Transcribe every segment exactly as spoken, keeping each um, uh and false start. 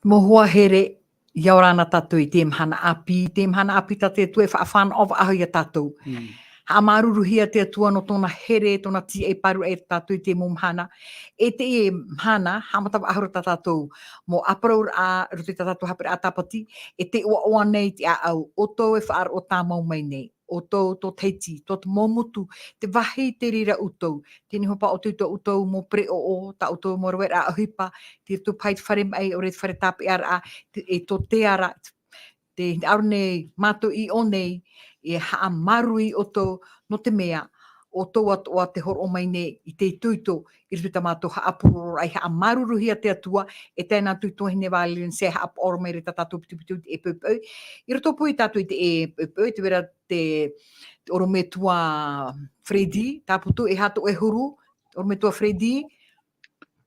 Mau hoa here, ʻia ora na tātou i te mahana ʻāpī, te mahana ʻāpī tā te Atua e faʻafānaʻo faʻahou ia tātou. Mm. Haʻamāuruuruhia te Atua nō tōna here, tōna tīaʻi pāruru ia tātou i te mau mahana. E teie mahana, haʻamata faʻahou ra tā tātou mau ʻāparauraʻa, roto i tā tātou haʻapiʻiraʻa tāpati, e te ʻoaʻoa nei te ʻāʻau, ʻoutou e faʻaroʻo tāmau mai nei. ʻOutou, tō Tahiti, tō te mau motu, te vāhi i te reira ʻoutou, tē nā ʻō paʻi ʻoutou i tō ʻoutou mau pereʻoʻo, tā ʻoutou mau raveraʻa ʻohipa, te tō paʻi te fare maʻi, ʻaore te fare tāpeʻaraʻa, te, e tō te ara, te hinaʻaro nei, mātou i ʻō nei, e haʻamāuruuru ʻoutou, nō te mea, ʻoutou atoʻa tē hōroʻa mai nei i te itoito, i roto i tā mātou haʻapurororaʻa, haʻamāuruuruhia te Atua, e tae noa atu i tuahine Valencia, haʻapaʻo mai ra tā tātou putuputuraʻa i te ʻēpoʻepoʻe, i roto paʻi tātou i te ʻēpoʻepoʻe, tē vai ra te, te ʻorometua Freddy, Tāpū Tū, e aha tō ʻoe huru, ʻorometua Freddy.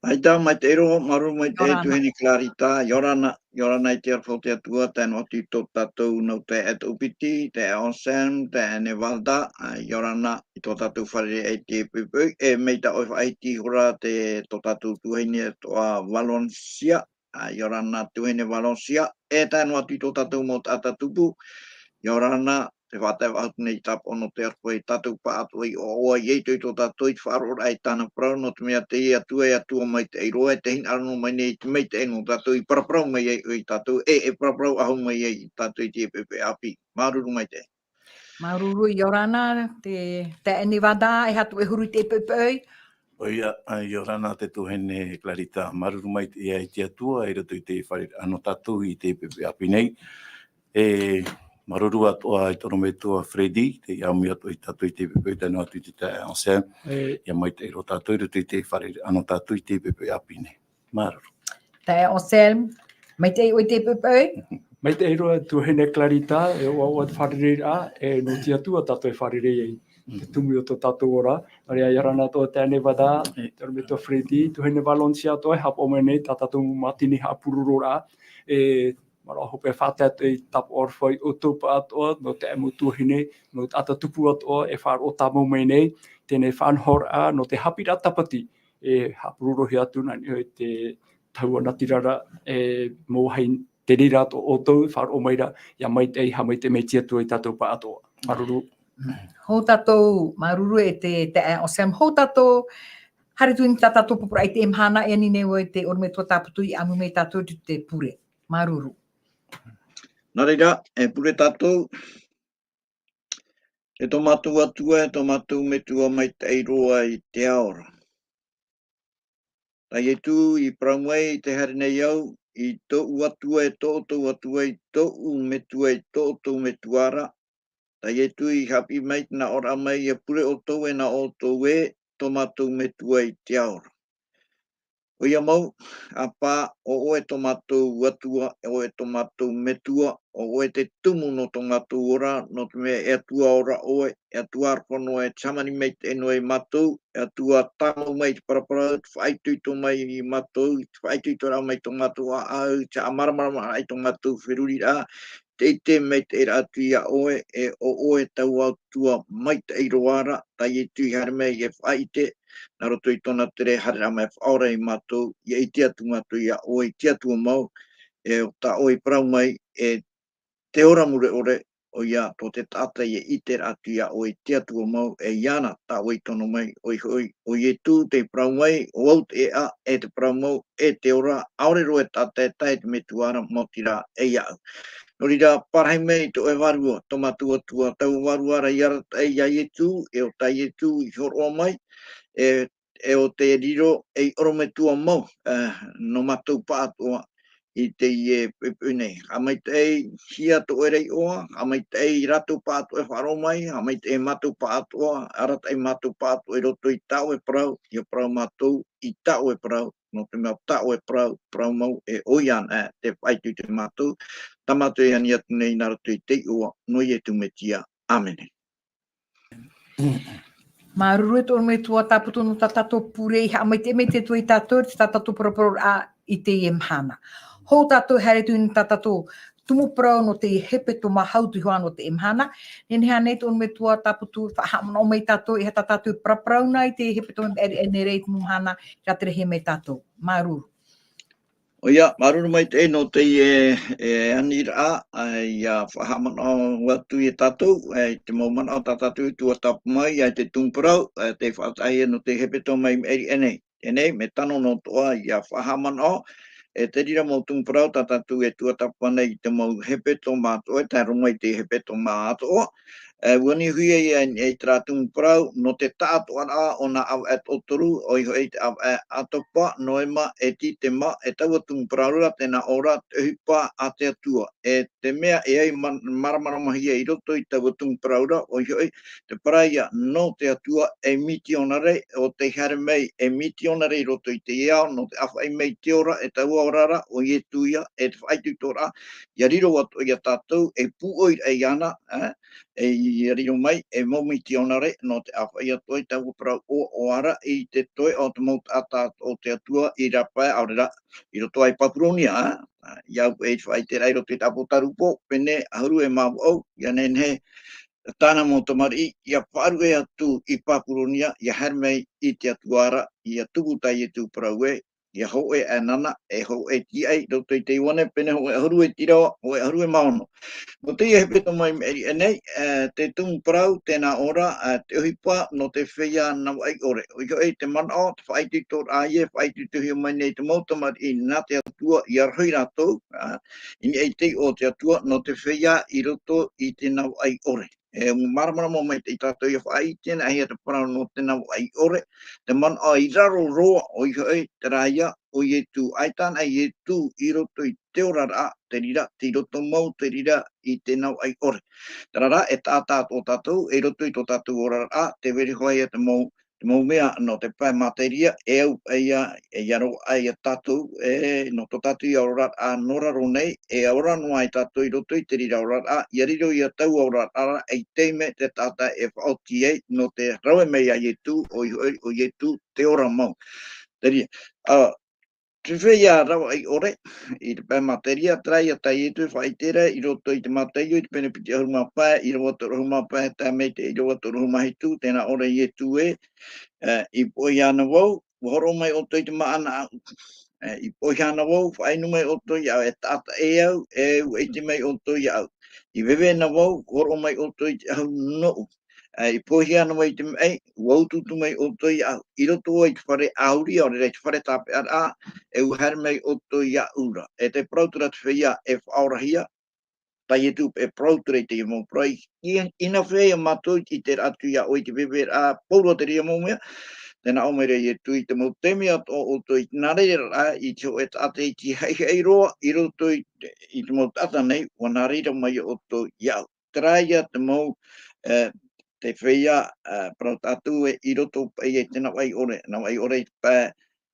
ʻAita, maitaʻi roa, māuruuru maitaʻi. ʻIa ora na. Tuahine Clarita, ʻia ora na, ʻia ora na i te aroha o te Atua, tae noa atu i tō tātou nau taeaʻe Toʻopiti, taeaʻe Anselme, taeaʻe Nevalda, ā, ʻia ora na i tō tātou fārerei i te ʻēpoʻepoʻe, e mai tā ʻoe faʻahiti ihora te, tō tātou tuahine atoʻa Valencia, ā, ʻia ora na tuahine Valencia, e tae noa atu i tō tātou mau taʻata tupu, ʻia ora na, tē faʻatae faʻahou nei tāpaʻo nō te aroha i tā tātou pāʻatoʻa i ʻoaʻoa, ʻia itoito tātou i te faʻaroʻoraʻa i tāna parau, nō te mea teie Atua, e Atua maitaʻi roa, e tē hinaʻaro noa mai nei i te maitaʻi nō tātou, i paraparau mai ai ʻoe ia tātou, e, e paraparau faʻahou mai ai ia tātou i te ʻēpoʻepoʻe ʻāpī. Māuruuru maitaʻi. Māuruuru, ʻia ora na, te, te Nevada, e aha tō ʻoe huru i te ʻēpoʻepoʻe. ʻOia, ā, ʻia ora na te tuahine Clarita, māuruuru maitaʻi i te Atua, i roto i te fārereiraʻa nō tātou i te ʻēpoʻepoʻe ʻāpī nei. E, māuruuru atoʻa i tō ʻorometua Freddy, tei ʻāmui atoʻa ia tātou i te ʻēpoʻepoʻe, tae noa atu i te taeaʻe Anselme. E. ʻIa maitaʻi roa tātou, i roto i te fārereiraʻa nō tātou i te ʻēpoʻepoʻe ʻāpī nei. Māuruuru. Taeaʻe Anselme, maitaʻi ʻoe i te ʻēpoʻepoʻe? Maitaʻi roa tuahine Clarita, e ʻoaʻoa te fārereiraʻa, e nō te Atua tātou e fārerei ai. Mm. Te tumu o tō tātou ora, nō reira ʻia ora na tō taeaʻe Nevada, e, tō ʻorometua Freddy, tuahine Valencia atoʻa e haʻapaʻo mai nei, tā tātou mātini haʻapurororaʻa, e, manaʻo hope e faʻatae atu i te tāpaʻo aroha ia ʻoutou pāʻatoʻa, nō te mau tuahine, nō te taʻata tupu atoʻa, e faʻaroʻo tāmau mai nei, teie faʻanahoraʻa, nō te haʻapiʻiraʻa tāpati, e haʻapurorohia atu nā niʻa i te tahua natirara, e mau vāhi te reira tō ʻoutou, faʻaroʻo mai ra, ʻia maitaʻi, haʻamaitaʻi mai te Atua ia tātou pāʻatoʻa. Māuruuru. Hou tātou, māuruuru e te, te, e, Anselme, hou tātou, haere atu i tā tātou paraparauraʻa i teie mahana, e ani nei vau i te ʻorometua Tāpū Tū ʻia ʻāmui mai ia tātou i te pure. Māuruuru. Nā reira, e pure tātou. E tō mātou Atua, e tō mātou Metua maitaʻi roa i te ao ra. Tā Ietu i parau mai, tē haere nei au, i tōʻu Atua, e tō ʻoutou Atua, i tōʻu Metua, i tō ʻoutou Metua ra. Tā Ietu i haʻapiʻi mai, tē nā ʻō ra mai, ʻia pure ʻoutou, e nā ʻō ʻoutou ē, tō mātou Metua i te ao ra. ʻOia mau, ʻApā, ʻo ʻoe tō mātou Atua, ʻo ʻoe tō mātou Metua, ʻo ʻoe te tumu nō tō mātou ora, nō te mea e Atua ora ʻoe, e Atua aroha noa, e te hāmani maitaʻi noa ia mātou, e Atua tāmau mai i te paraparau, te faʻaitoito mai ia mātou, te faʻaitoitoraʻa mai i tō mātou ʻāʻau, te haʻamāramaramaraʻa i tō mātou feruriraʻa, te ʻite maitaʻi ra atu ia ʻoe, e ʻo ʻoe taua Atua maitaʻi roa ra, tā Ietu i haere mai e faʻaʻite, nā roto i tōna tere haereraʻa mai faʻaora ia mātou, ʻia ʻite atu mātou ia ʻoe i te Atua mau, e ʻo tā ʻoe i parau mai, e te ora mure ʻore, ʻoia tō te taʻata ʻia ʻite ra atu ia ʻoe i te Atua mau, e iāna tā ʻoe i tono mai, ʻoia hoʻi, ʻo Ietu tei parau mai, ʻo au te ʻēʻa, e te parau mau, e te ora, ʻaore roa e taʻata e tae i te Metua ra, maoti rā, e iāʻu. Nō reira, parahi mai tō ʻoe Vārua, tō mātou Atua, taua Vārua ra i arataʻi ia Ietu, e ʻo tā Ietu i hōroʻa mai, e, e ʻo te riro ei ʻorometua mau, e, nō mātou pāʻatoʻa i teie poʻipoʻi nei. Haʻamaitaʻihia tō ʻoe ra iʻoa, haʻamaitaʻi ia rātou pāʻatoʻa e faʻaroʻo mai, haʻamaitaʻi mātou pāʻatoʻa, arataʻi mātou pāʻatoʻa i roto i tā ʻoe parau, ʻia parau mātou i tā ʻoe parau, nō te mea tā ʻoe parau, parau mau, e ʻoia anaʻe te faʻaitoito ia mātou, tā mātou e ani atu nei nā roto i te iʻoa, nō Ietu Metia. ʻĀmene. Māuruuru e tō ʻorometua Tāpū Tū nō tā tātou pure, e haʻamaitaʻi mai te Atua ia tātou, i tā tātou paraparauraʻa i teie mahana. Hou tātou e haere atu i tā tātou tumu parau nō te hepetoma hau tuihoa nō teie mahana. Nehenehe ānei tō ʻorometua Tāpū Tū, faʻahaʻamanaʻo mai ia tātou, e aha tā tātou e paraparau na i te hepetoma e, e, e rave i teie mahana, e faʻaterehia mai ia tātou. Māuruuru. ʻOia, māuruuru maitaʻi nō teie, e, aniraʻa, e, ʻia faʻahaʻamanaʻo atu ia tātou, e, i te mau manaʻo tā tātou e tuatāpapa mai, ʻia i te tumu parau, e, tei faʻataʻahia nō te hepetoma i maʻiri aʻe nei. Teie nei, mea tano noa atoʻa ʻia faʻahaʻamanaʻo, e te reira mau tumu parau tā tātou e tuatāpapa nei i te mau hepetoma atoʻa, e tae roa mai i te hepetoma atoʻa, e, ʻua niuhia ia i, i terā tumu parau, nō te taʻatoʻaraʻa o nā ʻāvaʻe toʻotoru, ʻoia hoʻi te ʻāvaʻe ʻAtopa, Noema, e Tītema, e taua tumu parau ra, tē nā ʻō ra, te ʻohipa a te Atua. E te mea e ai ma-, māramaramahia i roto i taua tumu parau ra, ʻoia hoʻi, te parau ia nō te Atua ei mitionare, ʻo tei haere mai ei mitionare i roto i teie ao, nō te ʻāfaʻi mai i te ora, e taua ora ra, ʻo Ietu ia, e te faʻaitoitoraʻa, ʻia riro atoʻa ia tātou, ei pūʻoiraʻa iāna, e, e ʻia riro mai, ei mau mitionare, nō te ʻāfaʻi atoʻa i taua parau ʻoaʻoa ra, i te toe o te mau taʻata o te Atua, i rāpae, ʻaore ra, i roto aʻe i Papuronia, e, ʻia au e faʻaʻite ra i roto i te ʻĀpōtarupo, pene ʻahuru e mā vaʻu, ʻia nehenehe, tāna mau tamariʻi, ʻia faʻaruʻe atu i Papuronia, ʻia haere mai i te Atua ra, ʻia tupu tā Ietu parau ē, ʻia hōʻē ʻānana, e hōʻē tīaʻi, roto i te Ioane, pene hōʻē ʻahuru e tīrava, hōʻē ʻahuru e mā ono. Nō teie hepetoma i maʻiri aʻe nei, e, te tumu parau, tē nā ʻō ra, e, te ʻohipa, nō te feiā navaʻi ʻore. ʻOia hoʻi te manaʻo, te faʻaitoitoraʻa ē, faʻaitoitohia mai nei te mau tamariʻi nā te Atua, ʻia rohi rātou, a, i niʻa i te iʻoa o te Atua, nō te feiā i roto i te navaʻi ʻore. E, maramarama maitaʻi tātou ʻia faʻaʻite anaʻe hia te parau nō te navaʻi ʻore, te manaʻo i raro roa, ʻoia hoʻi, terā ia, ʻo Ietu, ʻaita anaʻe Ietu i roto i te oraraʻa, te reira, tei roto mau, te reira, i te navaʻi ʻore. Terā rā, e taʻata tō tātou, e roto i tō tātou oraraʻa, tē vai ra hoʻi ia te mau, te mau mea nō te pae materia, e au, e ia, e ia roa, e ia tātou, e, nō tō tātou ia oraraʻa nō raro nei, e ora noa ai tātou i roto i te reira oraraʻa, ʻia riro ia taua oraraʻa, ei taime te taʻata e faʻaoti ai, nō te rave mai a Ietu, ʻoia hoʻi, ʻo Ietu, te ora mau. Te reira, a, te feiā navaʻi ʻore, i te pae materia, terā ia tā Ietu e faʻaʻite ra, i roto i te Mataio, i te pene piti ʻahuru mā pae, ʻīrava toru ʻahuru mā pae, tae mai te ʻīrava toru ʻahuru mā hitu, tē nā ʻō ra Ietu ē, e, i poʻihia ana vau, ʻua hōroʻa mai ʻoutou i te māʻa nāʻu. E, i poʻihia ana vau, faʻainu mai ʻoutou iāʻu, e taʻata ʻē au, e ʻua ʻite mai ʻoutou iāʻu. I veve ana vau, hōroʻa mai ʻoutou i te ʻahu nōʻu. E, i poʻihia ana vau i te maʻi, ʻua utuutu mai ʻoutou iāʻu. I roto i te fare ʻāuri, ʻaore ra i te fare tāpeʻaraʻa, e ʻua haere mai ʻoutou iāʻu ra. E te parau terā te feiā e faʻaorahia, tā Ietu e parau atu ra i teie mau parau, i, ina fea ia mātou i te ʻite atu iā ʻoe i te veveraʻa, pauroa te reira mau mea, tē nā ʻō mai ra Ietu i te mau taime atoʻa ʻoutou i nā reira ra, i te hōʻē taʻata i te haʻihaʻi roa, i roto i te, i te mau taʻata nei, ʻua nā reira mai ʻoutou iāʻu. Terā ia te mau, e, te feiā, e, parau tātou ē i roto paʻi i te navaʻi ʻore, navaʻi ʻore i te pae,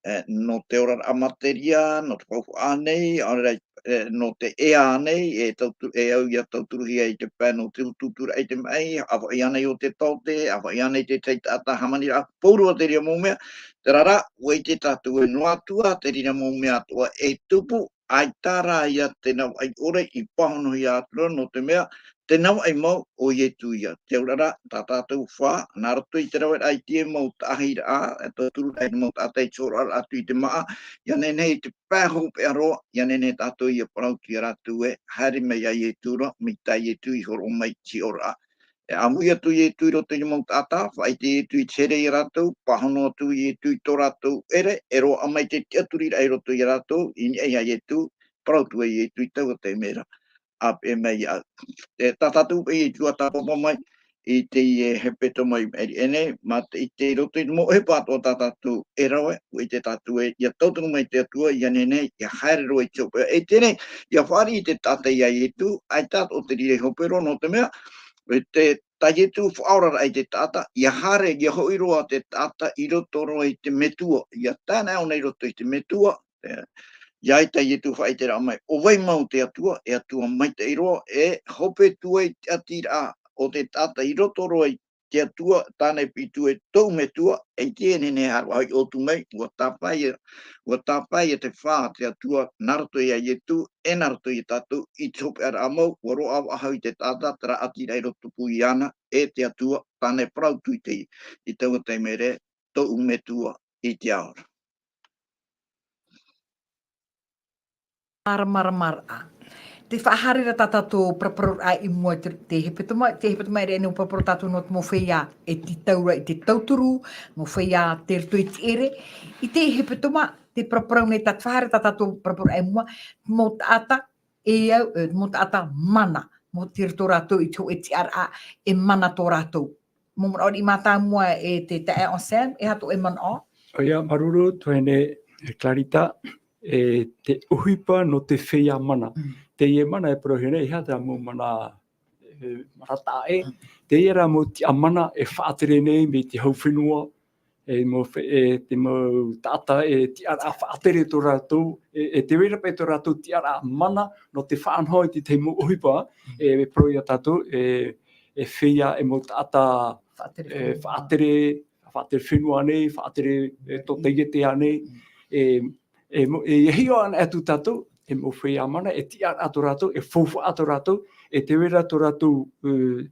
e, nō te oraraʻa materia, nō te faufaʻa nei, ʻaore ra, e, nō te ea nei, e tautu-, e au ia tauturuhia i te pae nō te utuuturaʻa i te maʻi, ʻāfaʻi ānei ʻo te taote, ʻāfaʻi ānei te tahi taʻata hāmaniraʻa, pauroa te reira mau mea, terā rā, ʻua ʻite tātou ē noa atu ā te reira mau mea atoʻa e tupu, ʻaita rā ia te navaʻi ʻore i pāhonohia atu ra nō te mea, te navaʻi mau ʻo Ietu ia. Te auraʻa, tā tātou fā, nā roto i te raveraʻa i teie mau taʻahiraʻa, e tauturu ai te mau taʻata i te hōroʻaraʻa atu i te māʻa, ʻia nehenehe i te pae hopeʻa roa, ʻia nehenehe tātou ia parau atu ia rātou ē, haere mai ia Ietu ra, mai tā Ietu i hōroʻa mai i te oraraʻa. E ʻāmui atu Ietu i roto i te mau taʻata, faʻaʻite Ietu i te here ia rātou, pāhono atu Ietu i tō rātou ʻere, e roaʻa mai te tiʻaturiraʻa i roto ia rātou, i niʻa ia Ietu, parau atu ai Ietu i taua taime ra, ʻa peʻe mai iāʻu. E tā tātou paʻi e tuatāpapa mai, i teie hepetoma i maʻiri aʻe nei, mā te ʻite i roto i te mau ʻohipa atoʻa tā tātou e rave, ʻua ʻite tātou ē, ʻia tauturu mai te Atua, ʻia nehenehe, ʻia haere roa i te hopeʻa. E teie nei, ʻia fāriʻi te taʻata ia Ietu, ʻaita atoʻa te reira i hope roa, nō te mea, e te, tā Ietu faʻaoraraʻa i te taʻata, ʻia haere, ʻia hoʻi roa te taʻata i roto roa i te metua, ʻia tae anaʻe ʻōna i roto i te metua, e, ʻia ʻite Ietu faʻaʻiteraʻa mai, ʻo vai mau te Atua, e Atua maitaʻi roa, e hope atu ai te ʻatiraʻa o te taʻata i roto roa i te Atua, tāna e piti ē tōʻu metua, e te nehenehe e haere faʻahou ʻoutou mai, ʻua tāpae ia, ʻua tāpae ia te fā a te Atua, nā roto ia Ietu, e nā roto ia tātou, i te hopeʻaraʻa mau, ʻua roaʻa faʻahou i te taʻata, terā ʻatiraʻa i rotopū iāna, e te Atua, tāna e parau atu i te, i taua taime ra, tōʻu metua, i te ao ra. Māramarama rā. Te faʻahaere ra tā tātou paraparauraʻa i mua i te, te hepetoma, te hepetoma e rere nei ʻo parapara tātou nō te mau feiā e tītau ra i te tauturu, mau feiā tei roto i te ʻere. I te hepetoma, te paraparau nei tā te faʻahaere tā tātou paraparauraʻa i mua, mau taʻata, e au, e, mau taʻata mana, mau tei roto rātou i te hōʻē tiʻaraʻa, e mana tō rātou. Mau manaʻo riʻi mātāmua e te taeaʻe Anselme, e aha tō ʻoe manaʻo? ʻOia, māuruuru, tuahine Clarita, e te ʻohipa nō te feiā mana. Mm. Teie mana e parauhia nei, e aha te mau mana, e, mana taʻa ʻē. Mm. Teie rā mau tiʻa mana e faʻatere nei mai te hau fenua, e mau fe-, e te mau taʻata, e tiʻaraʻa faʻatere tō rātou, e, e te vai ra paʻi tō rātou tiʻaraʻa mana, nō te faʻanaho i te tahi mau ʻohipa, e, e parau ia tātou, e, e feiā, e mau taʻata, Faʻatere e, fenua. faʻatere, faʻatere fenua nei, faʻatere, e, tōtaiete nei, e, e mo-, e, e hiʻo ana atu tātou, e mau feiā mana, e tiʻaraʻa tō rātou, e faufaʻa tō rātou, e te vai ra tō rātou, e,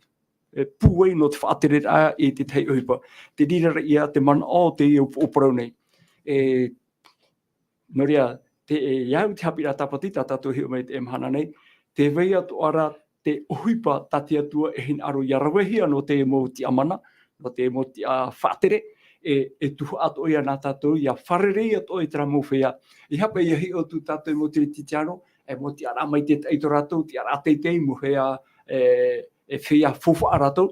e pūai nō te faʻatereraʻa i te tahi ʻohipa. Te reira ra ia te manaʻo o teie upoʻo parau nei. E, nō reira, te, e, ia au te haʻapiʻiraʻa tāpati, tā tātou hiʻo mai i teie mahana nei, te vai atoʻa ra te ʻohipa tā te Atua e hinaʻaro ia ravehia nō te mau tiʻa mana, nō te mau tiʻa faʻatere, e, e tuhaʻa atoʻa ia nā tātou, ia fārerei atoʻa i terā mau feiā. ʻEiaha paʻi ia hiʻo atu tātou e mau Teretitiano, e mau tiʻaraʻa maitaʻi tō rātou, tiʻaraʻa teitei, mau feiā, e, e feiā faufaʻa rātou.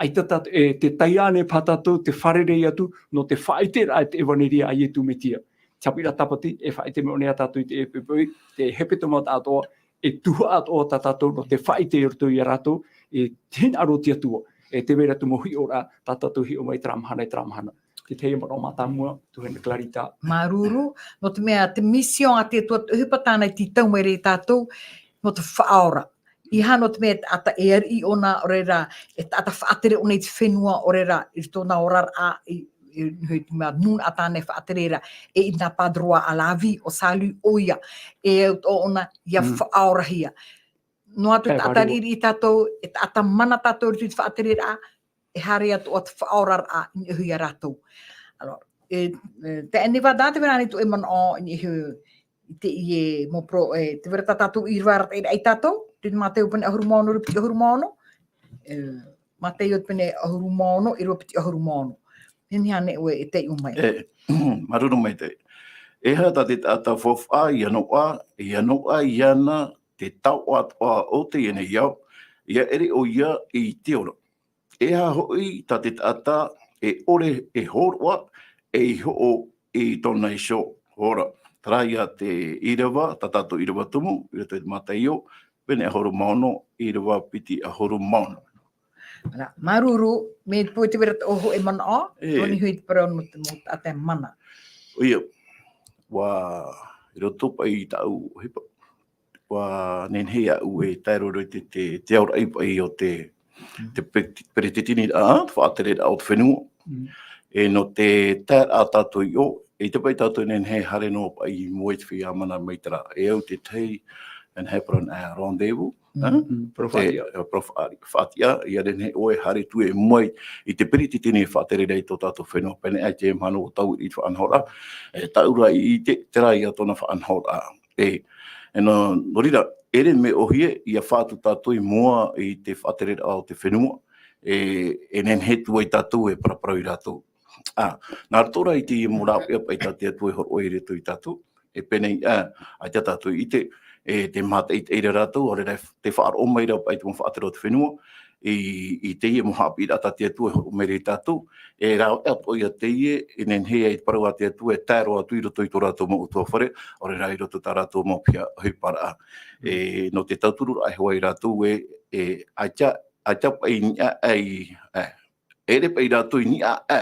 ʻAita tātou, e, te taiā nei paha tātou, te fārerei atu, nō te faʻaʻiteraʻa i te ʻevaneria a Ietu Metia. Te haʻapiʻiraʻa tāpati, e faʻaʻite mai ʻōna ia tātou i te ʻepoʻe, te hepetoma tāʻatoʻa, e tuhaʻa atoʻa tā tātou, nō te faʻaʻite i roto ia rātou, e te hinaʻaro o te Atua, e te vai ra te mau hiʻoraʻa, tā tātou hiʻo mai terā mahana, terā mahana. Te tahi manaʻo mātāmua, tuahine Clarita. Māuruuru, nō te mea, te mission a te Atua, te ʻohipa tāna i tītau mai ra ia tātou, nō te faʻaora. ʻEiaha nō te mea e taʻata e ariʻi ʻōna, ʻaore ra, e taʻata faʻatere ʻōna i te fenua, ʻaore ra, i tōna oraraʻa, i, i, i te mea nūnaʻa tāna e faʻatere ra, e i nā pas droit à la vie, ʻo Salut ʻoia, e au tō ʻōna, ia Mm. faʻaorahia. Noa atu e E, taʻata māuruuru. riʻiriʻi tātou, e taʻata mana tātou i te faʻatereraʻa, e haere atoʻa te faʻaoraraʻa i niʻa iho ia rātou. Alors, e, e, te Nevada, te vai ra ānei tō ʻoe manaʻo i niʻa iho i teie mau pro-, e, te vai ra tā tātou ʻīrava arataʻiraʻa ia tātou, te Mātaio pene ʻahuru mā ono, ʻīrava piti ʻahuru mā ono, e, Mātaio pene ʻahuru mā ono, ʻīrava piti ʻahuru mā ono. Nehenehe ānei ʻoe e taiʻo mai. E, māuruuru maitaʻi. E aha tā te taʻata faufaʻa, ʻia noaʻa, ʻia noaʻa iāna te taoʻa atoʻa o teie nei ao, ʻia ʻere ʻoia i te ora. E aha hoʻi tā te taʻata e ʻore e hōroʻa, ei hoʻo i tōna iho ora. Terā ia te ʻīrava, tā tātou ʻīrava tumu, i roto i te Mātaio, pene ʻahuru mā ono, ʻīrava piti ʻahuru mā ono. Ara, māuruuru, mai te peu te vai ra tō ʻoe manaʻo, E. tō niʻa iho i te parau nō te mau taʻata mana. ʻOia, ʻua, i roto paʻi i tāʻu ʻohipa, ʻua nehenehe aʻu e tae roa i te, te, te aoraʻi paʻi o te, Mm. te pe-, peretiteniraʻa, te faʻatereraʻa o te fenua. Mm. E nō te taeraʻa tātou i ʻō, ʻeita paʻi tātou e nehenehe e haere noa paʻi i mua i te feiā mana mai terā. E au te tahi, e nehenehe e parau ana, e rendez-vous, Mm. ha? Mm, parau E, faʻatiʻa. e, parau faʻa-, faʻatiʻa, ʻia nehenehe ʻoe e haere atu i mua i te peretiteni e faʻatere ra i tō tātou fenua. Pēneiaʻe te mahana ʻua taui i te faʻanahoraʻa, e taʻu ra i te, terā ia tōna faʻanahoraʻa. E, e nō, nō reira, ʻere mea ʻōhie, ʻia fā atu tātou i mua i te faʻatereraʻa o te fenua, e, e nehenehe atu ai tātou e paraparau ia rātou. Ā, nā roto rā i te mau rāveʻa paʻi tā te Atua e hōroʻa i roto ia tātou, e pēneiaʻe, ā, ʻaita tātou i ʻite, e, te mātaʻitaʻi ra rātou, ʻaore rā te faʻaroʻo mai ra paʻi te mau faʻatere o te fenua, i, i teie mau haʻapiʻiraʻa tā te Atua e hōroʻa mai ra ia tātou, e rāveʻa atoʻa ia teie, e nehenehe ai te parau a te Atua, e tae roa atu i roto i tō rātou mau ʻutuāfare, ʻaore rā i roto i tā rātou mau piha ʻohiparaʻa. Mm. E, nō te tautururaʻa e hoa ia rātou, e, e, ʻaita, ʻaita paʻi i niʻa aʻe, e, ʻere paʻi rātou i niʻa aʻe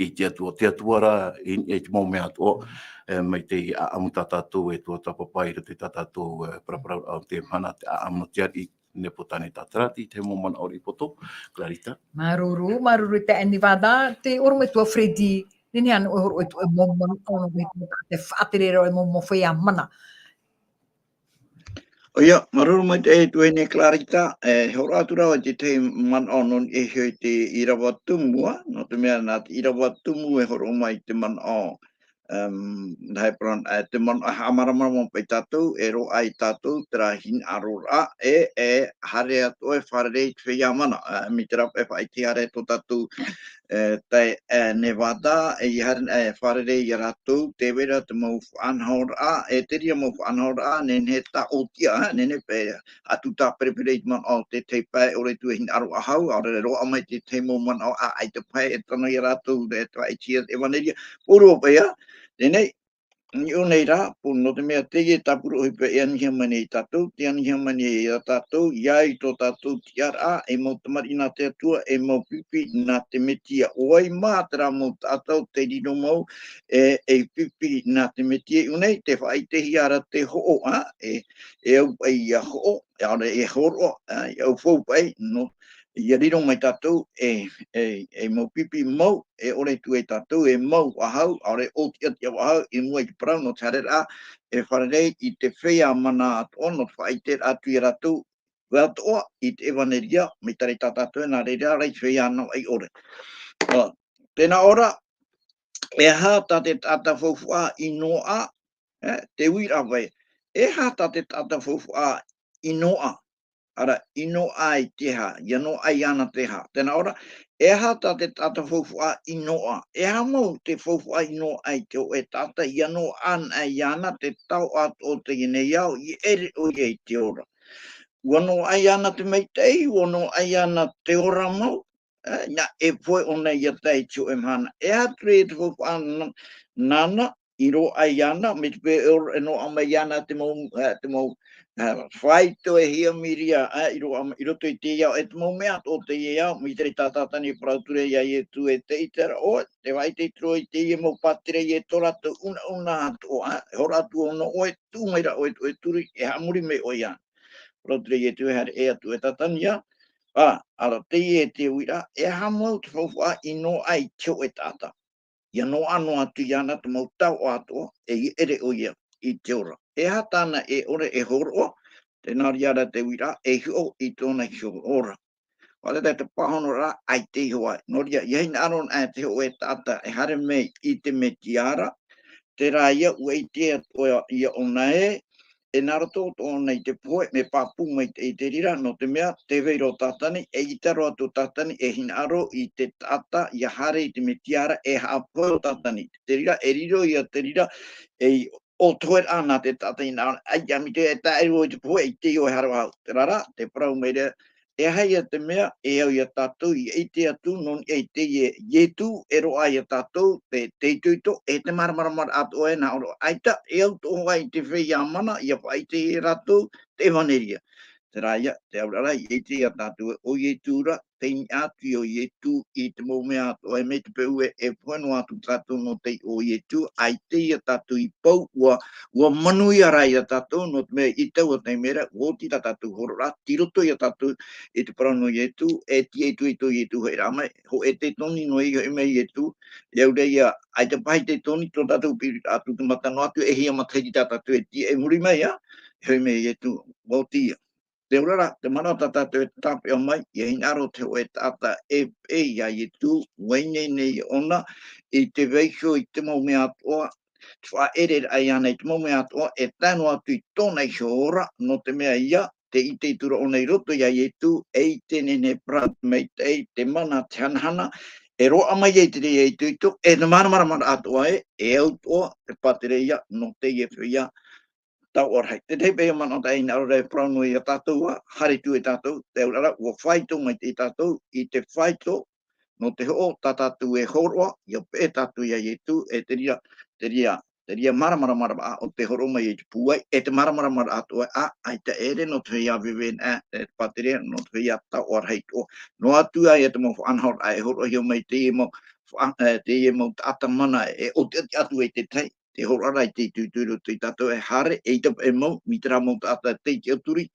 i te Atua, te Atua rā i niʻa i te mau mea atoʻa, e, mai te ʻāʻamu tā tātou e tuatāpapa i roto i tā tātou, e, paraparauraʻa o te mahana, te ʻāʻamu nō te ariʻi, Nepotaneta. Terā te tahi mau manaʻo riʻi poto, Clarita. Māuruuru, māuruuru i te Nevada, te ʻorometua Freddy, nehenehe ānei ʻoe e hōroʻa i te mau manaʻo nō te faʻatereraʻa o te mau, mau feiā mana. ʻOia, māuruuru maitaʻi e tuahine Clarita, e hōroʻa atu ra vau i te tahi manaʻo nō niʻa iho i te ʻīrava tumu, ā, nō te mea nā te ʻīrava tumu e hōroʻa mai i te manaʻo Um, nā he parau, e, te manaʻo e haʻamāramarama paʻi tātou, e roaʻa ai tātou, terā hinaʻaroraʻa, e, e, haere atoʻa e fārerei i te feiā mana, e, mai terā paʻi e faʻaʻite haere tō tātou, e, taeaʻe, e, Nevada, e, i haere, e, fārerei ia rātou, tē vai ra te mau faʻanahoraʻa, e, te reira mau faʻanahoraʻa, nehenehe e tāʻōtia, e, nehenehe paʻi, atu tāpereperei te manaʻo o te tahi pae, ʻaore atu e hinaʻaro ʻahau, ʻaore rā e roaʻa mai te tahi mau manaʻo, ā, ʻaita paʻi e tano ia rātou, e, te faʻaʻite ia te ʻevaneria, ʻōrua paʻi, ā, teie, i ʻō nei rā, pō, nō te mea teie tāpura ʻohipa e anihia mai nei ia tātou, tē anihia mai nei ia tātou, ʻia ʻite tō tātou tiʻaraʻa, e mau tamariʻi nā te Atua, e mau pipi nā te Metia. ʻO vai mā terā mau taʻata tei riro mau, e, e pipi nā te Metia i ʻō nei, tē faʻaʻitehia ra te hoʻo, ā, e, e au paʻi ʻia hoʻo, ʻaore e hōroʻa, ā, e au fou paʻi, nō, ʻia riro mai tātou, e, e, e mau pipi mau, e ʻore atu e tātou, e mau ʻahau, ʻaore ʻōtiʻatiʻa ʻahau, i mua i te parau, nō te haereraʻa, e fārerei i te feiā mana atoʻa, nō te faʻaʻiteraʻa atu ia rātou, atoʻa, i te ʻevaneria, mai terā tā tātou, nā reira rā i te feiā navaʻi ʻore. Ā, tē nā ʻō ra, e aha tā te taʻata faufaʻa i Noa, e, te uiraʻa vai, e aha tā te taʻata faufaʻa i Noa, ʻaore, i Noa i te aha, ʻia Noa iāna te aha. Tē nā ʻō ra, e aha tā te taʻata faufaʻa i Noa, e aha mau te faufaʻa i Noa i te hōʻē taʻata, ʻia Noa anaʻe iāna te taoʻa atoʻa o teie nei ao, i ʻere ʻoia i te ora. ʻUa Noa iāna te maitaʻi, ʻua Noa iāna te ora mau, e, nā, e pohe ʻōna ʻia tae i te hōʻē mahana. E aha atu ra te faufaʻa nā-, nāna, i roaʻa iāna, mai te peu e ora, e Noa mai iāna te mau, e, te mau, e, faito e hiamiria, e, i roaʻa mai, i roto i teie ao, e te mau mea atoʻa o teie ao, mai terā tā Tātani e parau atu ra ia Ietu e tē ʻite ra ʻoe, tē faʻaʻite atu ra ʻoe i teie mau pātireia e tō rātou unauna atoʻa, e hōroʻa atu ʻōna ʻoe, tuʻu mai ra ʻoe, ʻoe turi, e haʻamori mai ʻoe iāna. Parau atu ra Ietu e haere ʻē atu e Tātani ia, ā, ʻaore teie te uiraʻa, e aha mau te faufaʻa i Noa i te hōʻē taʻata. ʻIa Noa noa atu iāna te mau taoʻa atoʻa, e i ʻere ʻoia i te ora. E aha tāna e ʻore e hōroʻa, tē nā reira rā te uiraʻa, e hiʻo i tōna iho ora. ʻAore rā te pāhonoraʻa, ʻaita i hiʻo ai. Nō reira, ʻia hinaʻaro anaʻe te hōʻē taʻata e haere mai i te Metia ra, terā ia, ʻua ʻite atoʻa ia ʻōna ē, e nā roto atoʻa ʻōna i te pohe, mea pāpū maitaʻi te reira, nō te mea, tē vai ra ʻo Tātani, e ʻita roa atu ʻo Tātani, e hinaʻaro i te taʻata, ʻia haere i te Metia ra, e haʻapohe ʻo Tātani. Te reira, e riro ia te reira, ei ʻōtoheraʻa nā te taʻata i nā, ʻaita mai te, e tae roa i te pohe, ʻaita i ʻō e haere ʻahau. Terā rā, tē parau mai ra, e aha ia te mea, e au ia tātou, ʻia ʻite atu, nō niʻa i teie Ietu, e roaʻa ia tātou, te, te itoito, e te māramarama atoʻa e nā ʻō ra, ʻaita, e au atoʻa i te feiā mana, ʻia faʻaʻite ia rātou, te ʻevaneria. Terā ia, te auraʻa ra, ʻia ʻite ia tātou ē, ʻo Ietu ra, tei niʻa atu ʻo Ietu i te mau mea atoʻa, e mai te peu ē, e pohe noa atu tātou nō te iʻoa o Ietu, ʻaita ia tātou i pau, ʻua, ʻua manuia rā ia tātou, nō te mea i taua taime ra, ʻua oti tā tātou hōroʻa, tei roto ia tātou i te parau nō Ietu, e tiʻa atu i tō Ietu haʻapaʻo mai, hōʻē tētoni noa i hoʻi mai Ietu, e au ra ia, ʻaita paʻi tētoni tō tātou piri atu te mata noa atu, e hia matahiti tā tātou e tiʻa i muri mai, ā, e hoʻi mai Ietu, ʻua oti ia. Te auraʻa ra, te manaʻo tā tātou e tāpeʻa mai, ʻia hinaʻaro te hōʻē taʻata e peʻe ia Ietu, ʻua ineine ʻōna, i te vaiiho i te mau mea atoʻa, te faʻaʻereraʻa iāna i te mau mea atoʻa, e tae noa atu i tōna iho ora, nō te mea ia, tē ʻite atu ra ʻōna i roto ia Ietu, e ʻite nehenehe parau te maitaʻi, te mana, te hanahana, e roaʻa mai ai te reira itoito, e te māramarama atoʻa ē, e au atoʻa, te pātireia, nō teie feiā, taoʻa rahi. Te tahi paʻi manaʻo tā ʻoe e hinaʻaro ra e parau noa ia tātou ā, haere atu e tātou, te auraʻa ra, ʻua faito maitaʻi tātou, i te faito, nō te hoʻo tā tātou e hōroʻa, ʻia peʻe tātou ia Ietu, e te reira, te reira, te reira māramarama atoʻa o te hōroʻa mai i te pūai, e te māramarama atoʻa ā, ʻaita e ʻere nō te feiā veve, e, e pātireia, nō te feiā taoʻa rahi atoʻa. Noa atu ā ia te mau faʻanahoraʻa e hōroʻahia mai teie mau, faʻa-, e, teie mau taʻata mana e ʻotiʻoti atu ai te tahi, te hōroʻa ra i te itoito i roto ia tātou e haere, e ʻita paʻi mau, mai terā mau taʻata tei tiʻaturi,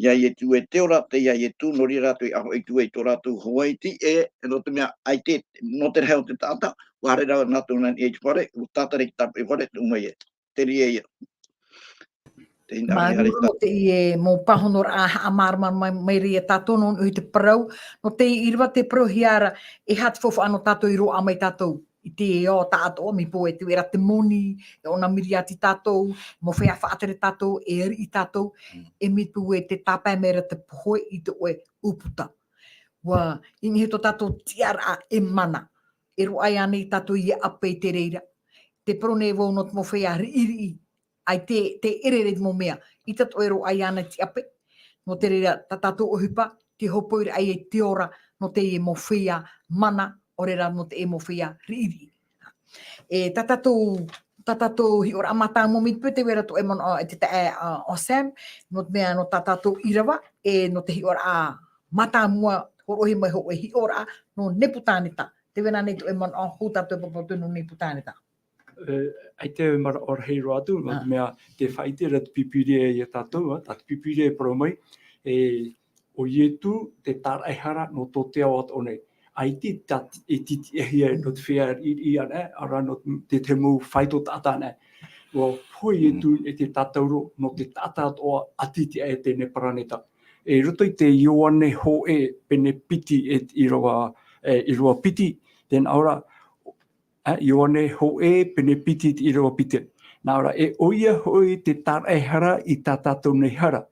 ia Ietu e te ora, tei ia Ietu, nō reira rātou i ʻahoʻi atu ai tō rātou Hawaii, e, nō te mea, ʻaita, nō te rahi o te taʻata, ʻua haere rā nā tōna i te fare, ʻua tātara i te tāpeʻa fare, tuʻu mai ai. Te reira ia. Tē hinaʻaro ra ia Māuruuru tātou. Nō teie mau pāhonoraʻa haʻamāramarama mai, mai ra ia tātou nō niʻa i te parau, nō te ʻīrava tē parauhia ra, e aha te faufaʻa nō tātou i roaʻa mai tātou. i te ao taʻatoʻa, mai pō e te vera te moni, e ʻona miriati tātou, mau feiā faʻatere tātou, e riʻi tātou, e mai pō e te tāpae mai ra te pohe i te ʻoe ʻūputa. ʻUa, i niʻa i tō tātou tiʻaraʻa e mana, e roaʻa ānei tātou i ʻape i te reira. Te parau nei vau nō te mau feiā riʻiriʻi, ʻaita te, te ʻerere te mau mea, ʻaita atoʻa e roaʻa ana i te ʻape, nō te reira, tā tātou ʻohipa, te hopoiraʻa i te ora, nō teie mau feiā mana, ʻaore rā nō teie mau feiā riʻiriʻi. E, tā tātou, tā tātou hiʻoraʻa mātāmua mai te peu te vera tō e manaʻo e te taeaʻe, a, ʻo Sam, nō te mea nō tā tātou ʻīrava, e nō te hiʻoraʻa mātāmua, hōroʻahia mai hōʻē hiʻoraʻa, nō Neputaneta. Te vera nei tō e manaʻo, hou tātou e pāpā atu nō Neputaneta. E, ʻaita e manaʻo rahi roa atu, nō te mea te faʻaʻite ra te Pīpīria ia tātou, a, tā te Pīpīria e parau mai, e, ʻo Ietu te tāraʻehara nō tō te ao atoʻa nei. ʻAita e titi-, e titiʻahia nō te feiā riʻiriʻi anaʻe, ʻaore rā nō te, te mau faito taʻata anaʻe. ʻUa pohe Ietu e te tātauro nō te taʻata atoʻa a titiʻa e teie nei paraneta. E roto i te Ioane hōʻē pene piti e te ʻīrava, e, ʻīrava piti, tē nā ʻō ra, ā, Ioane hōʻē pene piti te ʻīrava piti. Nā ʻō ra, e ʻoia hoʻi te tāraʻehara i tā tātou nei hara.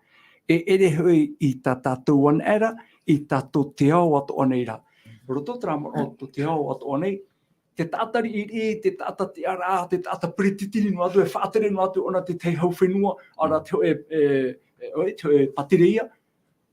E ʻere hoʻi i tā tātou anaʻe ra, i tā tō te ao atoʻa nei ra. Roto terā manaʻo tō te ao atoʻa nei, te taʻata riʻiriʻi, te taʻata tiʻaraʻa, te taʻata peretiteni noa atu, e faʻatere noa atu ʻōna te tahi hau fenua, ʻaore rā te hōʻē, e, e, ʻoe, te hōʻē pātireia,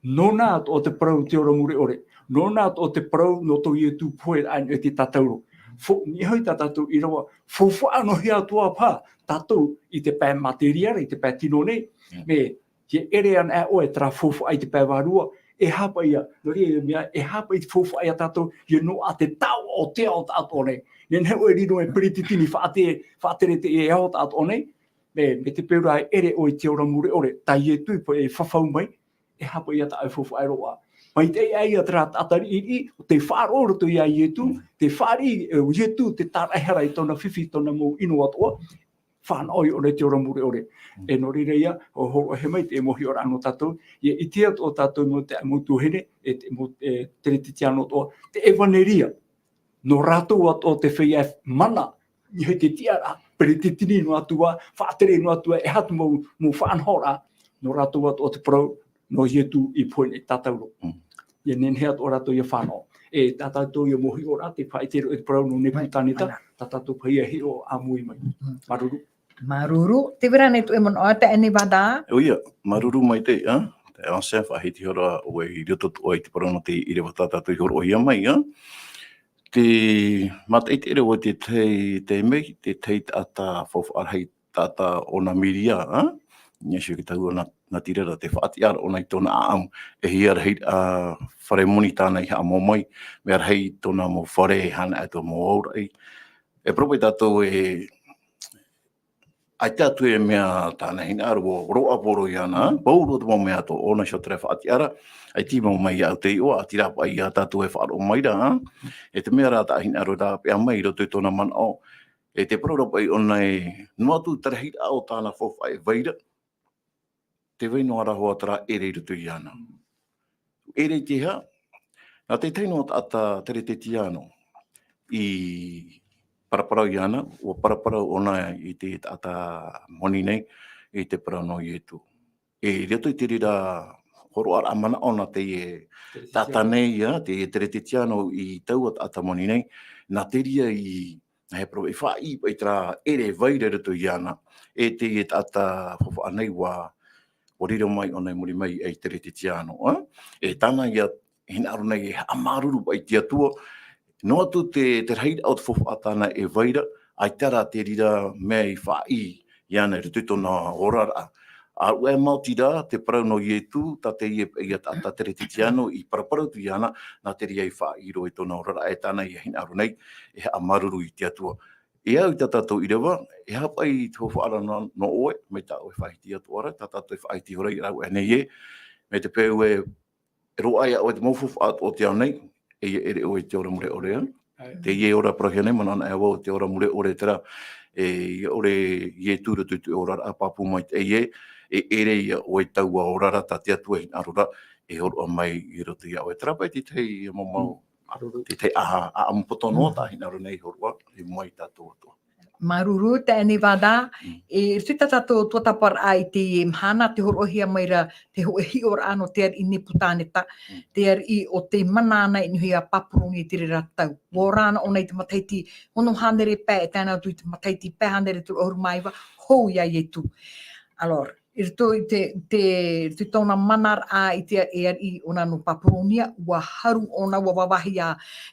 nōna atoʻa te parau te ora mure ʻore. Nōna atoʻa te parau nō tō Ietu pohe raʻa i te tātauro. Fo-, niʻa hoʻi tā tātou ʻīrava, faufaʻa noa hia atu ā paha tātou i te pae materia ra, i te pae tino nei, mea, ʻia ʻere anaʻe ʻoe terā faufaʻa i te pae vārua, e aha paʻi ia, nō reira ia mea, e aha paʻi te faufaʻa ia tātou, ʻia noaʻa te taoʻa o te ao taʻatoʻa nei. Nehenehe ʻoe e riro e peretiteni faʻate-, faʻatere te ao taʻatoʻa nei, mea, mai te peu ra e ʻere ʻoe i te ora mure ʻore, tā Ietu e fafau mai, e aha paʻi ia tā ʻoe faufaʻa e roaʻa. Maitaʻi aʻe ia terā taʻata riʻiriʻi, tē faʻaroʻo i roto ia Ietu, tē fāriʻi, e, Ietu te tāraʻehara i tōna fifi, tōna mau ʻino atoʻa, fānaʻo iāna i te ora mure ʻore. E nō reira ia, ʻua hōroʻahia mai te mau hiʻoraʻa nō tātou, ʻia ʻite atoʻa tātou nō te mau tuahine, e te mau, e, Teretetiano atoʻa, te ʻevaneria. Nō rātou atoʻa te feiā mana, ʻeiaha te tiʻaraʻa, peretiteni noa atu ā, faʻatere noa atu ā, e aha te mau, mau faʻanahoraʻa, nō rātou atoʻa te parau, nō Ietu i pohe nei tātauro. Mm. ʻIa nehenehe atoʻa rātou ʻia fānaʻo. E, tā tātou ia mau hiʻoraʻa, tē faʻaʻite ra e te parau nō Neputaneta, tā tātou paʻi ia hiʻo ʻāmui mai. Mm. Māuruuru. Māuruuru, tē vai ra ānei tō e manaʻo, taeaʻe Nevada? ʻOia, māuruuru maitaʻi, ā? Te Ancien, faʻahiti ihora ʻoe i roto atoʻa i te parau nō te ʻīrava tā tātou i hōroʻahia mai, ā? Te mātaʻitaʻi ra ʻoe te tahi, te tahi mea, te tahi taʻata faufaʻa rahi, taʻata ʻōna miria, ā? Iesu i te tahua nā, nā reira rā te faʻatiʻaraʻa ʻōna i tōna ʻāʻamu, e hia rahi, ā, fare moni tāna i haʻamau mai, mea rahi tōna mau fare, e hānere atu mau auraʻi. E parau paʻi tātou e, ʻaita atu e mea tāna hinaʻaro, ʻua roaʻa poro iāna, pauroa te mau mea atoʻa, ʻōna iho terā faʻatiʻaraʻa, ʻaita i mau mai iāʻu te iʻoa, ʻaita rā paʻi ia tātou e faʻaroʻo mai ra, e te mea rā tā hinaʻaro rāpae mai i roto i tōna manaʻo, e te parau ra paʻi ʻōna e, noa atu te rahiraʻa o tāna faufaʻa e vai ra, tē vai noa ra hoʻi terā ʻere i roto iāna. ʻEre i te aha, nā te tahi noa taʻata Teretetiano i paraparau iāna, ʻua paraparau ʻōna i te taʻata moni nei, i te parau nō Ietu. E, i roto i te reira hōroʻaraʻa manaʻo nā teie taʻata nei, ā, teie Teretetiano i taua taʻata moni nei, nā te reira i, nā hea parau, e faʻaʻī paʻi terā ʻere e vai ra i roto iāna, e teie taʻata faufaʻa nei ʻua, ʻua riro mai ʻōna i muri mai i Teretetiano, ā? E tāna ia hinaʻaro nei e haʻamāuruuru paʻi i te Atua, noa atu te, te rahiraʻa o te faufaʻa tāna e vai ra, ʻaita rā te reira mea i faʻaʻī iāna i roto i tōna oraraʻa. ʻA, e maoti rā te parau nō Ietu, tā teie, ia taʻata Teretetiano i paraparau atu iāna, nā te reira i faʻaʻī roa i tōna oraraʻa, e tāna ia hinaʻaro nei e haʻamāuruuru i te Atua. E au i tā tātou ʻīrava, e aha paʻi te faufaʻa ra nō, nō ʻoe, mai tā ʻoe faʻahiti atu ra, tā tātou e faʻahiti ihora i rāveʻa nei ē, mai te peu e, e roaʻa iā ʻoe te mau faufaʻa o te ao nei, e ʻere ʻoe i te ora mure ʻore, ā? ʻAe. Teie ora parauhia nei, manaʻo anaʻe vau, te ora mure ʻore terā, e, ʻaore Ietu i roto i te oraraʻa pāpū maitaʻi ē, e ʻere ia ʻoe i taua oraraʻa tā te Atua e hinaʻaro ra, e hōroʻa mai i roto iā ʻoe. Terā paʻi te tahi mau, mau te tahi ʻāʻamu poto noa, tā hinaʻaro nei hōroʻa, i mua i tātou Atua. Māuruuru, Taeaʻe Nevada, e, i roto i tā tātou tuatāpaparaʻa i teie mahana, tē hōroʻahia mai ra te hōʻē hiʻoraʻa nō te ariʻi Nepukaneta, te ariʻi o tei mana ana i niʻa i Papuronia i te reira tau. Ua ora na ʻōna i te matahiti ono hānere pae, e tae noa atu i te matahiti pae hānere toru ʻahuru mā iva, hou iā Ietu. Alors, i roto i te, te, i roto i tōna manaraʻa i te, e ariʻi ʻōna nō Papuronia, ua haru ʻōna, ua vāvāhi iā,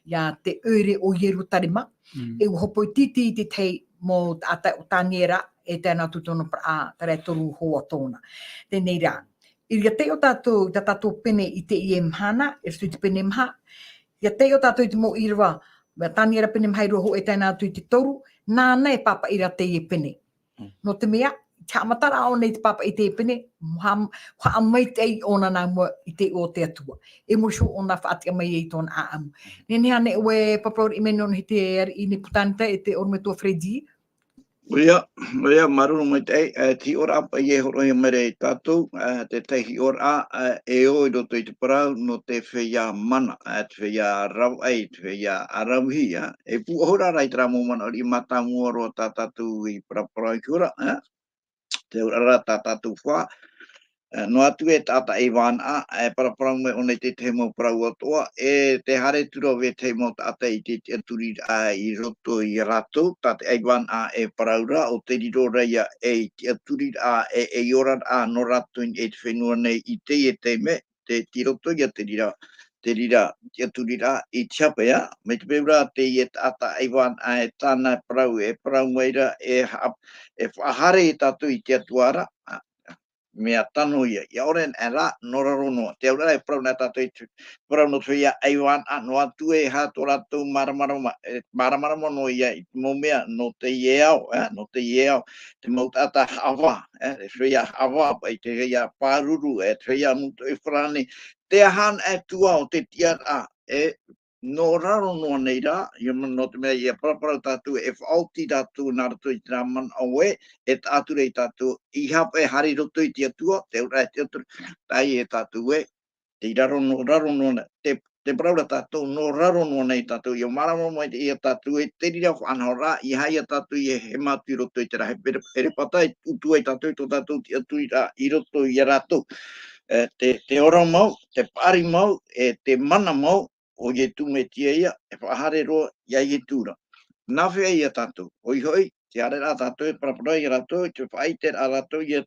iā te ʻoire o Ierutarema, e ua hōpoi tītī i te tahi mau taʻata o Taniera, e tae noa atu tōna parau, terā e toru hoa tōna. Teie rā, i te tahi o tātou, tā tātou pene i teie mahana, i roto i te pene maha, i te tahi o tātou i te mau ʻīrava, mea Taniera pene maha e rua hōʻē tae noa atu i te toru, nāna e pāpaʻi ra teie pene. Nō te mea, te haʻamataraʻa ʻōna i te pāpaʻi i teie pene, ha-, haʻamaitaʻi ʻōna nā mua i te iʻoa o te Atua. E muri iho ʻōna faʻatiʻa mai ai i tōna ʻāʻamu. Nehenehe ānei ʻoe e paraparauraʻa mai nō niʻa i te ariʻi Nepukaneta, e te ʻorometua Freddy? ʻOia, ʻoia, māuruuru maitaʻi, e, te hiʻoraʻa paʻi e hōroʻahia mai ra iā tātou, e, te tahi hiʻoraʻa, e, e ō i roto i te parau, nō te feiā mana, e, te feiā ravaʻai, te feiā ʻaravihi, e, e pūʻohu ra i terā mau manaʻo riʻi mātāmua roa tā tātou i paraparau i hora, e, te auraʻa tā tātou fā, e, noa atu e taʻata ʻaivānaʻa, e, paraparau mai ʻōna i te tahi mau parau atoʻa, e, tē haere atu ra vau e tahi mau taʻata i te tiʻaturiraʻa i roto iā rātou, tā te ʻaivānaʻa e parau ra, ʻo tē riro ra ïa ei tiʻaturiraʻa, e, ei oraraʻa nō rātou i te fenua nei i teie taime, te, tei roto ia te reira, te reira tiʻaturiraʻa i te hape, ā, mai te peu ra teie taʻata ʻaivānaʻa e tāna parau, e parau mai ra, e ha-, e faʻahaere ia tātou i te Atua ra, ā, mea tano ïa, ʻia ʻore anaʻe rā, nō raro noa. Te auraʻa e parau na tātou i te, parau nō te feiā ʻaivānaʻa, noa atu e aha tō rātou māramarama, e, māramarama noa ïa i te mau mea nō teie ao, ā, nō teie ao, te mau taʻata haʻavā, ā, te feiā haʻavā, paʻi te feiā pāruru, ā, te feiā mūtoʻi farāni, te aha anaʻe atu ā o te tiʻaraʻa, e, nō raro noa nei rā, ʻia ma-, nō te mea ʻia paraparau tātou e faʻaoti rātou nā roto i terā manaʻo ē, e taʻa atu ra ia tātou, ʻeiaha paʻi e haere i roto i te Atua, te auraʻa e te Atua, teie tātou ē, tei raro nō raro noa nei, te, te parau ra tātou, nō raro noa nei tātou, ʻia mārama mai ia tātou ē, te reira faʻanahoraʻa, ʻeiaha ia tātou e hema atu i roto i terā here-, herepata, e tuʻu atu ai tātou i tō tātou tiʻaturiraʻa i roto iā rātou. E, te, te ora mau, te paʻari mau, e te mana mau, ʻo Ietu Metia ïa, e faʻahaere roa iā Ietu ra. Nā hea ia tātou, ʻoia hoʻi, te haereraʻa tātou e paraparau iā rātou, te faʻaʻiteraʻa rātou, ʻia,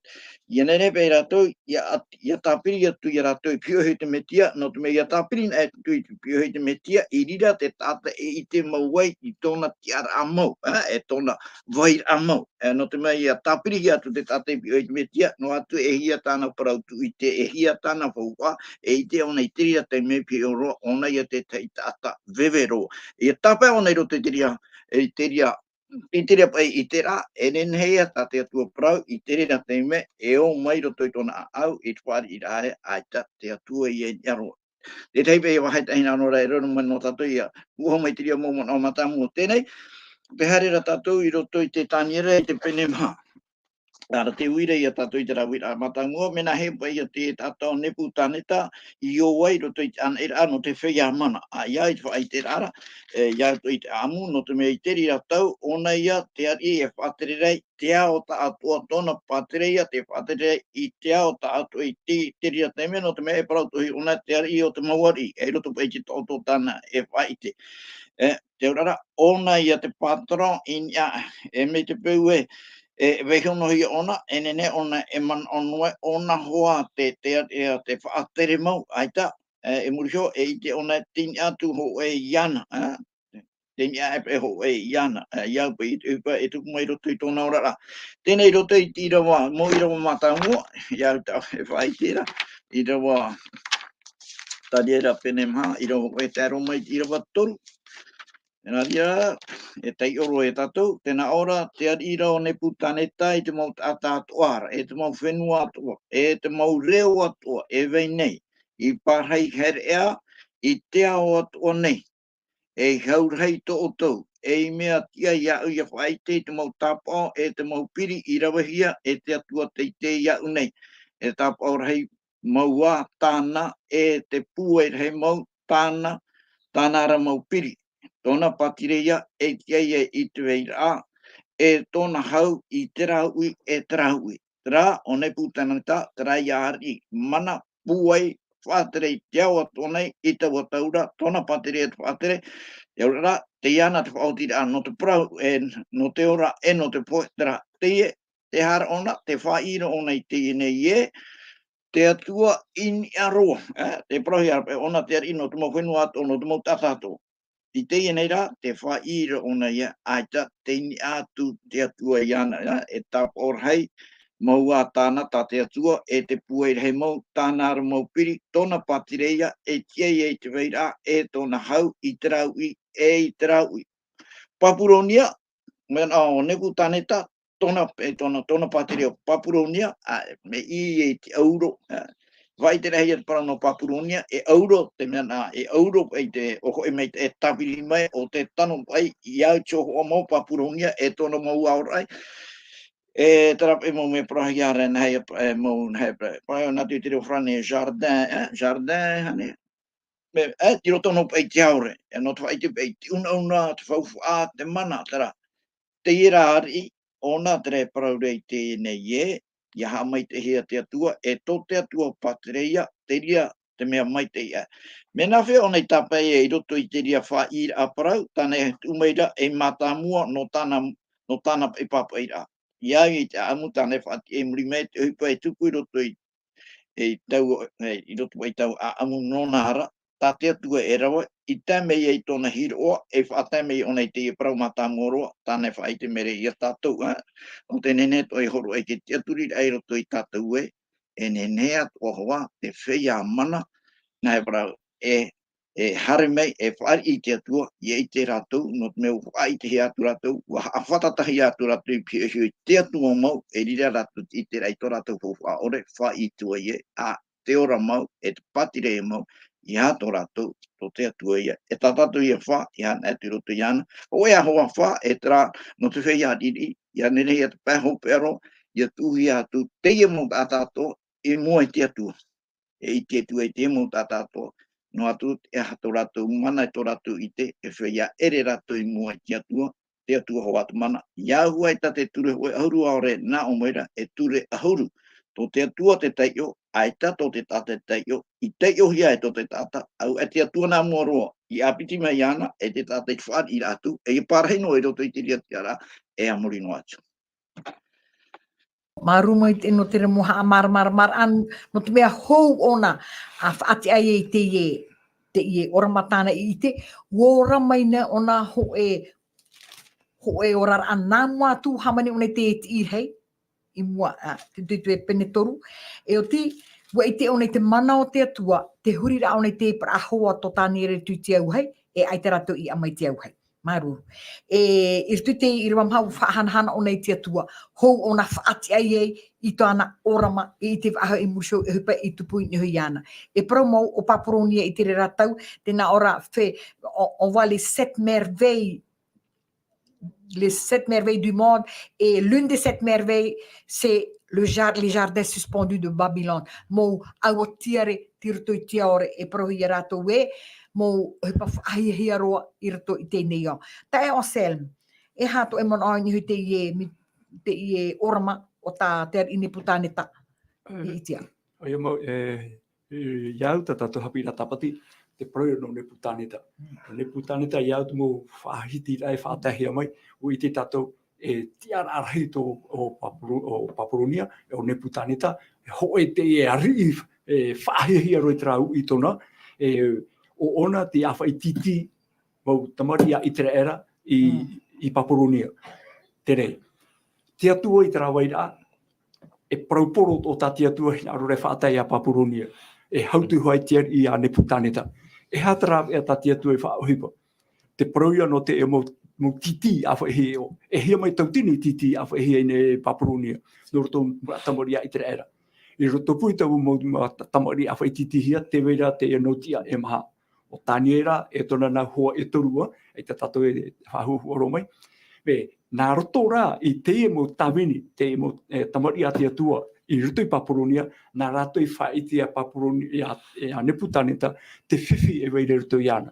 ʻia nehenehe paʻi rātou, ʻia at-, ʻia tāpiri atu ia rātou i pihaʻi iho i te Metia, nō te mea ʻia tāpiri anaʻe atu i pihaʻi iho i te Metia, i reira te taʻata e ʻite mau ai i tōna tiʻaraʻa mau, ā, e tōna vahiraʻa mau. E, nō te mea ʻia tāpirihia atu te taʻata i pihaʻi iho i te Metia, noa atu e hia tāna parau tuʻite, e hia tāna faufaʻa, e ʻite ʻōna i te reira taime e pihaʻi iho roa, ʻōna ïa te tahi taʻata veve roa. ʻIa tāpae ʻōna i roto i te reira, i te reira, i te reira paʻi ʻiteraʻa, e nehenehe ïa tā te Atua parau, i te reira taime, e ō mai i roto i tōna ʻāʻau, i te fāriʻiraʻa ē, ʻaita te Atua ïa i niʻa roa. Te tahi paʻi vāhi taʻahine nō rā, e riro mai nō tātou ïa, ʻua haere mai te reira mau manaʻo mātāmua teie. Tē haere ra tātou i roto i te Taniera i te pene maha. Terā te uira ia tātou i terā uiraʻa mātāmua, mea nā hea paʻi ia te taʻata ʻo Nepukaneta i ō ai i roto i te ʻānaʻiraʻa nō te feiā mana. ʻA, ʻia, i te faʻaʻiteraʻa ra, e, ʻia roto i te ʻāʻamu, nō te mea i te reira tau, ʻōna ïa te ariʻi e faʻatere ra i te ao taʻatoʻa, tōna pātere ïa tē faʻatere ra i te ao taʻatoʻa i te, te reira taime, nō te mea e parau atoʻa hoʻi ʻōna te ariʻi o te mau ariʻi, e i roto paʻi i te taʻoto tāna e faʻaʻite. E, te auraʻa, ʻōna ïa te patron i niʻa, e mai te peu ē, e, e vaiiho noa hia ʻōna, e nehenehe ʻōna e manaʻo noa, ʻōna hoʻi te, te, e, te faʻatere mau, ʻaita, e, e muri iho, e ʻite ʻōna tei niʻa atu hōʻē iāna, ā, tei niʻa e, e hōʻē iāna, ā, ʻia au paʻi i te ʻohipa e tupu mai i roto i tōna oraraʻa. Teie i roto i te ʻīrava, mau ʻīrava mātāmua, ʻia au tāʻu e faʻaʻite ra, ʻīrava Taniera pene maha, ʻīrava hōʻē tae roa mai i te ʻīrava toru. Terā ia, e taiʻo roa ia tātou, tē nā ʻō ra te ariʻi ra ʻo Nepukaneta i te mau taʻata atoʻa ra, e te mau fenua atoʻa, e te mau reo atoʻa, e vai nei, i pārahi haere aʻe i te ao atoʻa nei, e hau rahi tō ʻoutou, e i mea tiʻa iāʻu ʻia faʻaʻite i te mau tāpaʻo, e te mau piri i ravehia e te Atua teitei iāʻu nei, e tāpaʻo rahi mau ā tāna, e te pūai rahi mau tāna, tāna ra mau piri, tōna pātireia e tiʻa ia i te vairaʻa, e tōna hau i terā uʻi, e terā uʻi. Terā, ʻo Nepukaneta, terā ia ariʻi mana, pūai, faʻatere i te ao atoʻa nei, i taua tau ra, tōna pātireia te faʻatere, te auraʻa, tei iāna te faʻaotiraʻa nō te parau, e, nō te ora, e nō te pohe, terā, teie, te aha ra ʻōna, te faʻaʻī ra ʻōna i teie nei ē, te Atua i niʻa roa, e, te parauhia ra paʻi ʻōna te ariʻi nō te mau fenua atoʻa, nō te mau taʻata atoʻa. I teie nei rā, te faʻaʻī ra ʻōna ia, ʻaita tei niʻa atu te Atua iāna, e, e tāpaʻo rahi mau ā tāna, tā te Atua, e te pūai rahi mau, tāna ra mau piri, tōna pātireia, e tiʻa ia i te vairaʻa, e tōna hau, i terā uʻi, e i terā uʻi. Papuronia, mea nā ʻo Nepukaneta, tōna, e tōna, tōna pātireia ʻo Papuronia, a, mea ʻī i te ʻauro, a, faʻaʻite rahi ia te parau nō Papuronia, e ʻauro, te mea nā, e ʻauro i te, ʻo hoʻi mai te, e tāviri mai, ʻo te tano paʻi, i au te hōhoʻa mau Papuronia, e tōna mau aoraʻi, e terā paʻi mau mea parauhia ra, nā hea, e, mau, nā hea, paʻi, nā te, te reo farāni, jardin, e, jardin, hane, me, e, i roto nō paʻi te aore, e, nō te faʻaʻite paʻi te unauna, te faufaʻa, te mana, terā. Teie rā ariʻi, ʻōna terā e parau ra i teie nei ē, ʻia haʻamaitaʻihia te Atua, e tō te Atua pātireia, terā te mea maitaʻi aʻe. Mea nāfea ʻōna i tāpae i roto i terā faʻaʻīraʻa parau, tāna e tuʻu mai ra ei mātāmua nō tāna, nō tāna paʻi pāpaʻiraʻa. ʻIa au i te ʻāʻamu tāna e faʻatiʻa i muri mai te ʻohipa e tupu i roto i e tau, e, i roto i tau ʻāʻamu nōna ra, tā te Atua e rave, i tae mai ai tōna hiroʻa, e faʻatae mai ʻōna i teie parau mātāmua roa, tāna e faʻaʻite mai ra ia tātou, ā, ʻo te nehenehe atoʻa e hōroʻa i te tiʻaturiraʻa i roto ia tātou ē, e nehenehe atoʻa hoʻi te feiā mana, nā hea parau, e e haere mai, e fāriʻi i te Atua, ʻia ʻite rātou, nō te mea ʻua faʻaʻitehia atu rātou, ʻua haʻafātata atu rātou i te pihaʻiho i te Atua mau, e riro rātou i te ʻiteraʻa i tō rātou faufaʻa ʻore, faʻaʻite ē, ā, te ora mau, e te pātireia mau, ʻeiaha tō rātou, tō te Atua ïa, e tā tātou ïa fā, ʻia haere atu i roto iāna, ʻo ʻeiaha hoʻi fā, e terā, nō te feiā riʻiriʻi, ʻia nehenehe ïa te pae hopeʻa roa, ʻia tuʻuhia atu, teie mau taʻata atoʻa, i mua i te Atua. E ʻite atu ai te mau taʻata atoʻa, noa atu te aha tō rātou mana, tō rātou ʻite, e feiā ʻere rātou i mua i te Atua, te Atua hoʻi te mana. ʻIa au ai tā te ture hōʻē ʻahuru ʻaore nā ʻō mai ra, e ture ʻahuru. Tō te Atua te taiʻo, ʻaita tō te taʻata te taiʻo, i taiʻohia e tō te taʻata, ʻaita e te Atua nā mua roa, i ʻāpiti mai iāna, e te taʻata i fāriʻi ra atu, e ʻia pārahi noa i roto i te reira tiʻaraʻa, e a muri noa atu. Māuruuru maitaʻi nō te mau haʻamāramaramaraʻa, nō te mea hou ʻōna, ʻa faʻatiʻa ai i teie, teie ora matana i ʻite, ʻua ora mai nei ʻōna hōʻē, hōʻē oraraʻa nā mua atu, hāmani ʻōna i te tiʻi rahi, i mua, ā, te, te, te pene toru. E ʻoti, ʻua ʻite ʻōna i te mana o te Atua, te huriraʻa ʻōna i te parau a tō Taniera i te auahi, e ʻaita rātou i ʻama i te auahi. Māuruuru. E, i roto i te ʻīrava maha ʻua faʻahanahana ʻōna i te Atua, hou ʻōna faʻatiʻa ai i tōna ʻōrama, i te faʻahoʻi i muri iho i te ʻohipa i tupu i niʻa iho iāna. E parau mau ʻo Papuronia i te reira tau, tē nā ʻō ra fait, on, on voit les sept merveilles, les sept merveilles du monde, et l'une des sept merveilles, c'est le jar-, les jardins suspendus de Babylone. Mau ʻauao tiare i roto i te ao ra, e parauhia e rātou ē, mau ʻohipa faʻahiahia roa i roto i teie nei ao. Taeaʻe Anselme, e aha tō ʻoe manaʻo i niʻa i teie, mi-, teie ʻōrama o tā te ariʻi Nepukaneta i ʻite? ʻOia mau, e, e, ʻia au tā tātou haʻapiʻiraʻa tāpati, te parau nō Nepukaneta. Mm. Nepukaneta, ʻia au te mau faʻahitiraʻa e faʻataehia mai, ʻua ʻite tātou, e tiʻaraʻa rahi tō, ʻo Papuro-, ʻo Papuronia, ʻo Nepukaneta, e hōʻē teie ariʻi, e faʻahiahia roa i terā uʻi tōna, e, ʻo ʻōna te ʻāfaʻi tītī, mau tamariʻi a ʻĪteraʻera i, Mm. i Papuronia. Terā, te Atua i terā vairaʻa, e parau poro ʻo tā te Atua hinaʻaro ra e faʻatae ia Papuronia. E hau atu hoʻi te ariʻi a Nepukaneta. E aha te rāveʻa tā te Atua e faʻaʻohipa? Te parau ïa nō te mau, mau tītī ʻāfaʻihia, e hia mai tauatini tītī ʻāfaʻihia i niʻa i Papuronia, nō roto mau tamariʻi a ʻĪteraʻera. I roto pū i taua mau, mau ta-, tamariʻi ʻāfaʻi tītīhia, tē vai ra teie nō Notia e maha. ʻO Taniera, e tōna nau hoa e toru, ā, ʻaita tātou e faʻahuahua roa mai. Mea, nā roto rā i teie mau tāvini, teie mau, e, tamariʻi a te Atua, i roto i Papuronia, nā rātou i faʻaʻite ia Papuroni-, ia, ia Nepukaneta, te fifi e vai ra i roto iāna.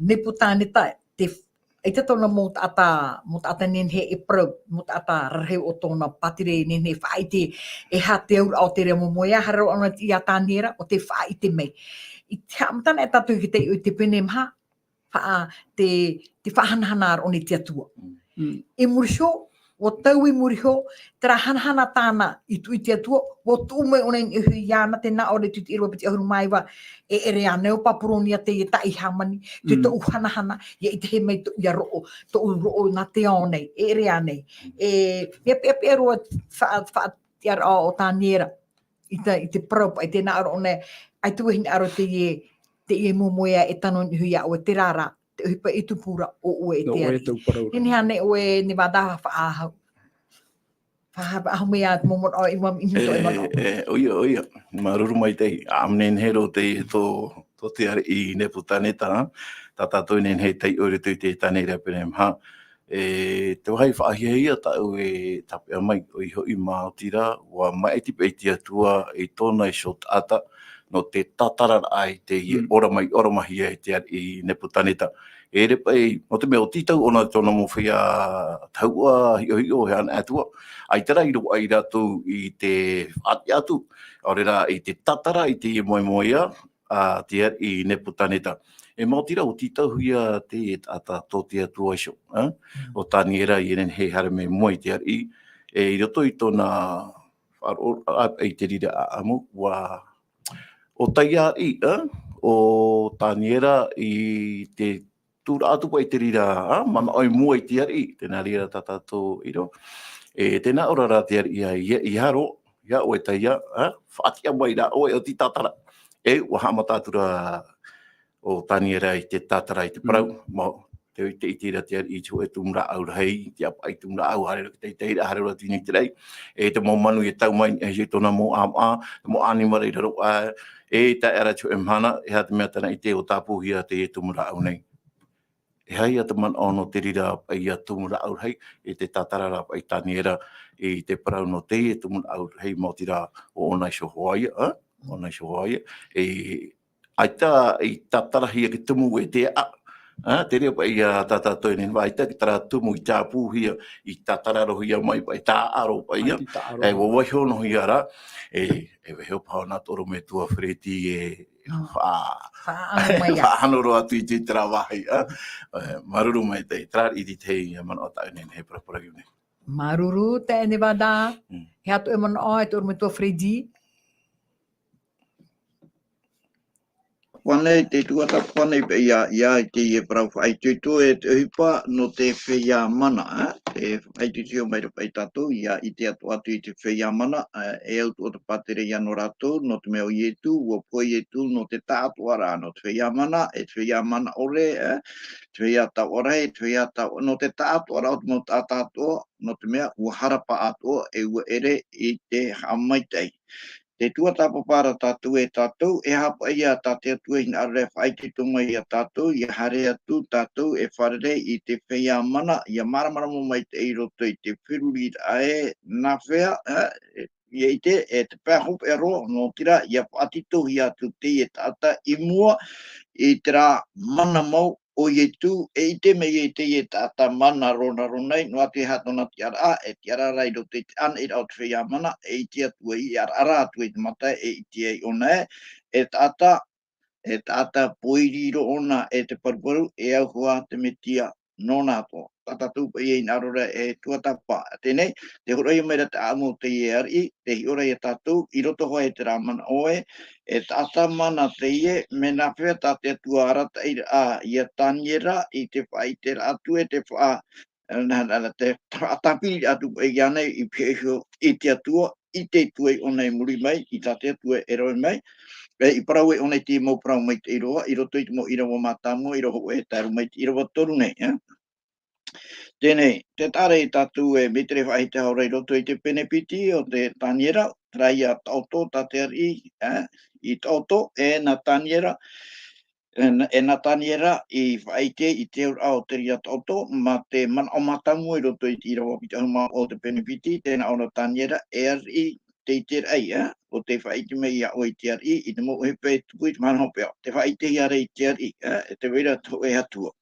Nepukaneta, te, ʻaita tōna mau taʻata, mau taʻata nehenehe e parau, mau taʻata rarahi o tōna pātireia nehenehe e faʻaʻite, e aha te auraʻa o te reira mau moemoeā, ʻaore rā ʻōna ia Taniera, ʻo tē faʻaʻite mai. I te haʻamataraʻa tātou i te taiʻo i te pene maha, faʻa-, te, te faʻahanahana roa nei te Atua. Mm. I muri iho, ʻua taui i muri iho, terā hanahana tāna i tuʻu i te Atua, ʻua tuʻu mai ʻōna i niʻa iho iāna, tē nā ʻō ra i te Tuhaʻa piti ʻahuru mā iva, e ʻere ānei ʻo Papuronia teie taʻa hāmani, te Mm. tōʻu hanahana, ʻia ʻitehia mai tōʻu ia roʻo, tōʻu roʻo nā te ao nei, e ʻere ānei. E, mea peʻapeʻa roa faʻa-, faʻatiʻaraʻa o Taniera, i te, i te parau paʻi, tē nā ʻō ra ʻōna, ʻaita vau e hinaʻaro teie, teie mau moemoeā e tano i niʻa iho iā ʻoe, terā rā, te ʻohipa i tupu ra, ʻo ʻoe e Nō te ʻoe ariʻi. Tōʻu parau ra. Nehenehe ānei ʻoe, Nevada, faʻahou. Faʻahou mai ā te mau manaʻo i mua i te E, manaʻo. e, ʻoia, ʻoia. Māuruuru maitaʻi. ʻĀ, nehenehe roa te, tō, tō te ariʻi Nepukaneta, ā. Tā tātou e nehenehe e taiʻo i roto i te Taniera pene maha. E, te vāhi faʻahiahia tāʻu e tāpeʻa mai, ʻoia hoʻi, maoti rā, ʻua maʻiti paʻi te Atua i tōna iho taʻata, nō te tātararaʻa i teie Mm. ʻoramai, ʻoramahia e te ariʻi Nepukaneta. E ʻere paʻi, nō te mea ʻua tītau ʻōna i tōna mau feiā tahuʻa, hiʻohiʻo, e ana atua. ʻAita rā i roaʻa ia rātou i te faʻatiʻa atu, ʻaore rā i te tātara i teie moemoeā, a te ariʻi Nepukaneta. E maoti rā, ʻua tītauhia te taʻata tō te Atua iho, ā? Mm. ʻO Taniera i nehenehe e haere mai i mua i te ariʻi, e i roto i tōna faʻaroʻo, ā, i te reira ʻāʻamu, ʻua, ʻo taua ariʻi, ā? ʻO Taniera i te tuʻu ra atu paʻi i te reira, ā? Manaʻo i mua i te ariʻi, tē nā reira tā tātou ʻino. E, tē nā ʻō ra rā te ariʻi ia, ia, ia roa, ia ʻoe taua, ā? Faʻatiʻa mai rā ʻoe ʻo tē tātara. E, ʻua haʻamata atu ra ʻo Taniera i te tātara i te parau, Mm. mau, te, te ʻite ra te ariʻi i te hōʻē tumu rāʻau rahi, te ʻāpaʻi tumu rāʻau, haere roa i te teitei ra, haere roa i te nui te raʻi. E te mau manu e tau mai, e, i tōna mau ʻāmaʻa, te mau ʻanimara i raro aʻe, e tae ra i te hōʻē mahana, e aha te mea tāna ʻite ʻua tāpūhia teie tumu rāʻau nei. E aha ia te manaʻo nō te reira paʻi ia tumu rāʻau rahi, e te tātara ra paʻi Taniera i te parau nō teie tumu rāʻau rahi, maoti rā ʻo ʻōna iho hoʻi ia, ā? ʻŌna iho hoʻi ia, e, ʻAita i tātarahia te tumu e te aʻa. Ā, te reira paʻi ia tā tātou e nehenehe, ʻaita te tātarahia tumu i tāpūhia, i tātararohia mai paʻi, tāʻaro paʻi ia. ʻAita i tāʻaro. E, ʻua vaiiho noa hia ra, e, e vaiiho paha nā te ʻorometua Freddy e, Mm. fa-, Faʻaʻano mai ia. Faʻaʻano roa atu i te, terā vāhi, ā. E, māuruuru maitaʻi, terā i te tahi manaʻo tāʻu e nehenehe e paraparau nei. Māuruuru, Taeaʻe Nevada. Mm. E aha tō ʻoe manaʻo, e te ʻorometua Freddy? Fānau, te tuatāpapa nei paʻi ia, ia i teie parau faʻaitoito, e te ʻohipa nō te feiā mana, ā? Te faʻaitoito mai ra paʻi tātou, ia ʻite atoʻa atu i te feiā mana, ā, e au atoʻa te pātireia nō rātou, nō te mea ʻo Ietu, ʻua pohe Ietu nō te tāʻātoʻaraʻa, nō te feiā mana, e te feiā mana ʻore, ā? Te feiā taoʻa rahi, te feiā taoʻa, nō te tāʻātoʻaraʻa o te mau taʻata atoʻa, nō te mea ʻua harapa atoʻa, e ʻua ʻere i te haʻamaitaʻi. Te tuatāpapa ra tātou e tātou, e aha paʻi ia tā te Atua e hinaʻaro ra e faʻaitoito mai ia tātou, ʻia haere atu tātou e fārerei i te feiā mana, ʻia māramarama maitaʻi i roto i te feruriraʻa ē, nāfea, ā, ʻia ʻite, e te pae hopeʻa roa, nō te reira, ʻia faʻatītauhia atu teie taʻata i mua i terā mana mau o Ietu, e ʻite mai ai teie taʻata mana rōnarona, noa atu e aha tōna tiʻaraʻa, e tiʻaraʻa ra i roto i te ʻānaʻiraʻa o te feiā mana, e ʻite atu ai, e ʻaraʻara atu ai te mata, e ʻite ai ʻōna ē, e taʻata, e taʻata pōiri roa ʻōna, e te paruparu, e au hoʻi te Metia nōna atoʻa. Tā tātou paʻi e hinaʻaro ra e tuatāpapa. Teie nei, tē hōroʻahia mai ra te ʻāʻamu o teie ariʻi, tē hiʻo ra ia tātou, i roto hoʻi i terā manaʻo ē, e taʻata mana teie, mea nāfea tā te Atua arataʻi ra ia Taniera i te faʻaʻiteraʻa atu e te faʻa-, na, na, na, te faʻatāpiri atu paʻi iāna i pihaʻi iho i te Atua, ʻite atu ai ʻōna i muri mai, i tā te Atua e rave mai, e, i parau ai ʻōna i te mau parau maitaʻi roa, i roto i te mau ʻīrava mātāmua, ʻīrava hōʻē, tae roa mai i te ʻīrava toru nei, ā. Teie nei, tē taʻa ra ia tātou e, mai te reira faʻahiti aʻe ra i roto i te pene piti o te Taniera, terā ia taʻoto, tā te ariʻi, ā, i taʻoto, e nā Taniera, e nā, e nā Taniera i faʻaʻite i te auraʻa o te reira taʻoto, mā te manaʻo mātāmua i roto i te ʻīrava piti ʻahuru mā vaʻu o te pene piti, tē nā ʻō ra Taniera, e ariʻi, tē ʻite ra ʻoe, ā, ʻo tē faʻaʻite mai iā ʻoe i te ariʻi, i te mau ʻohipa e tupu i te mahana hopeʻa, tē faʻaʻitehia ra i te ariʻi, ā, e tē vai ra te hōʻē atua.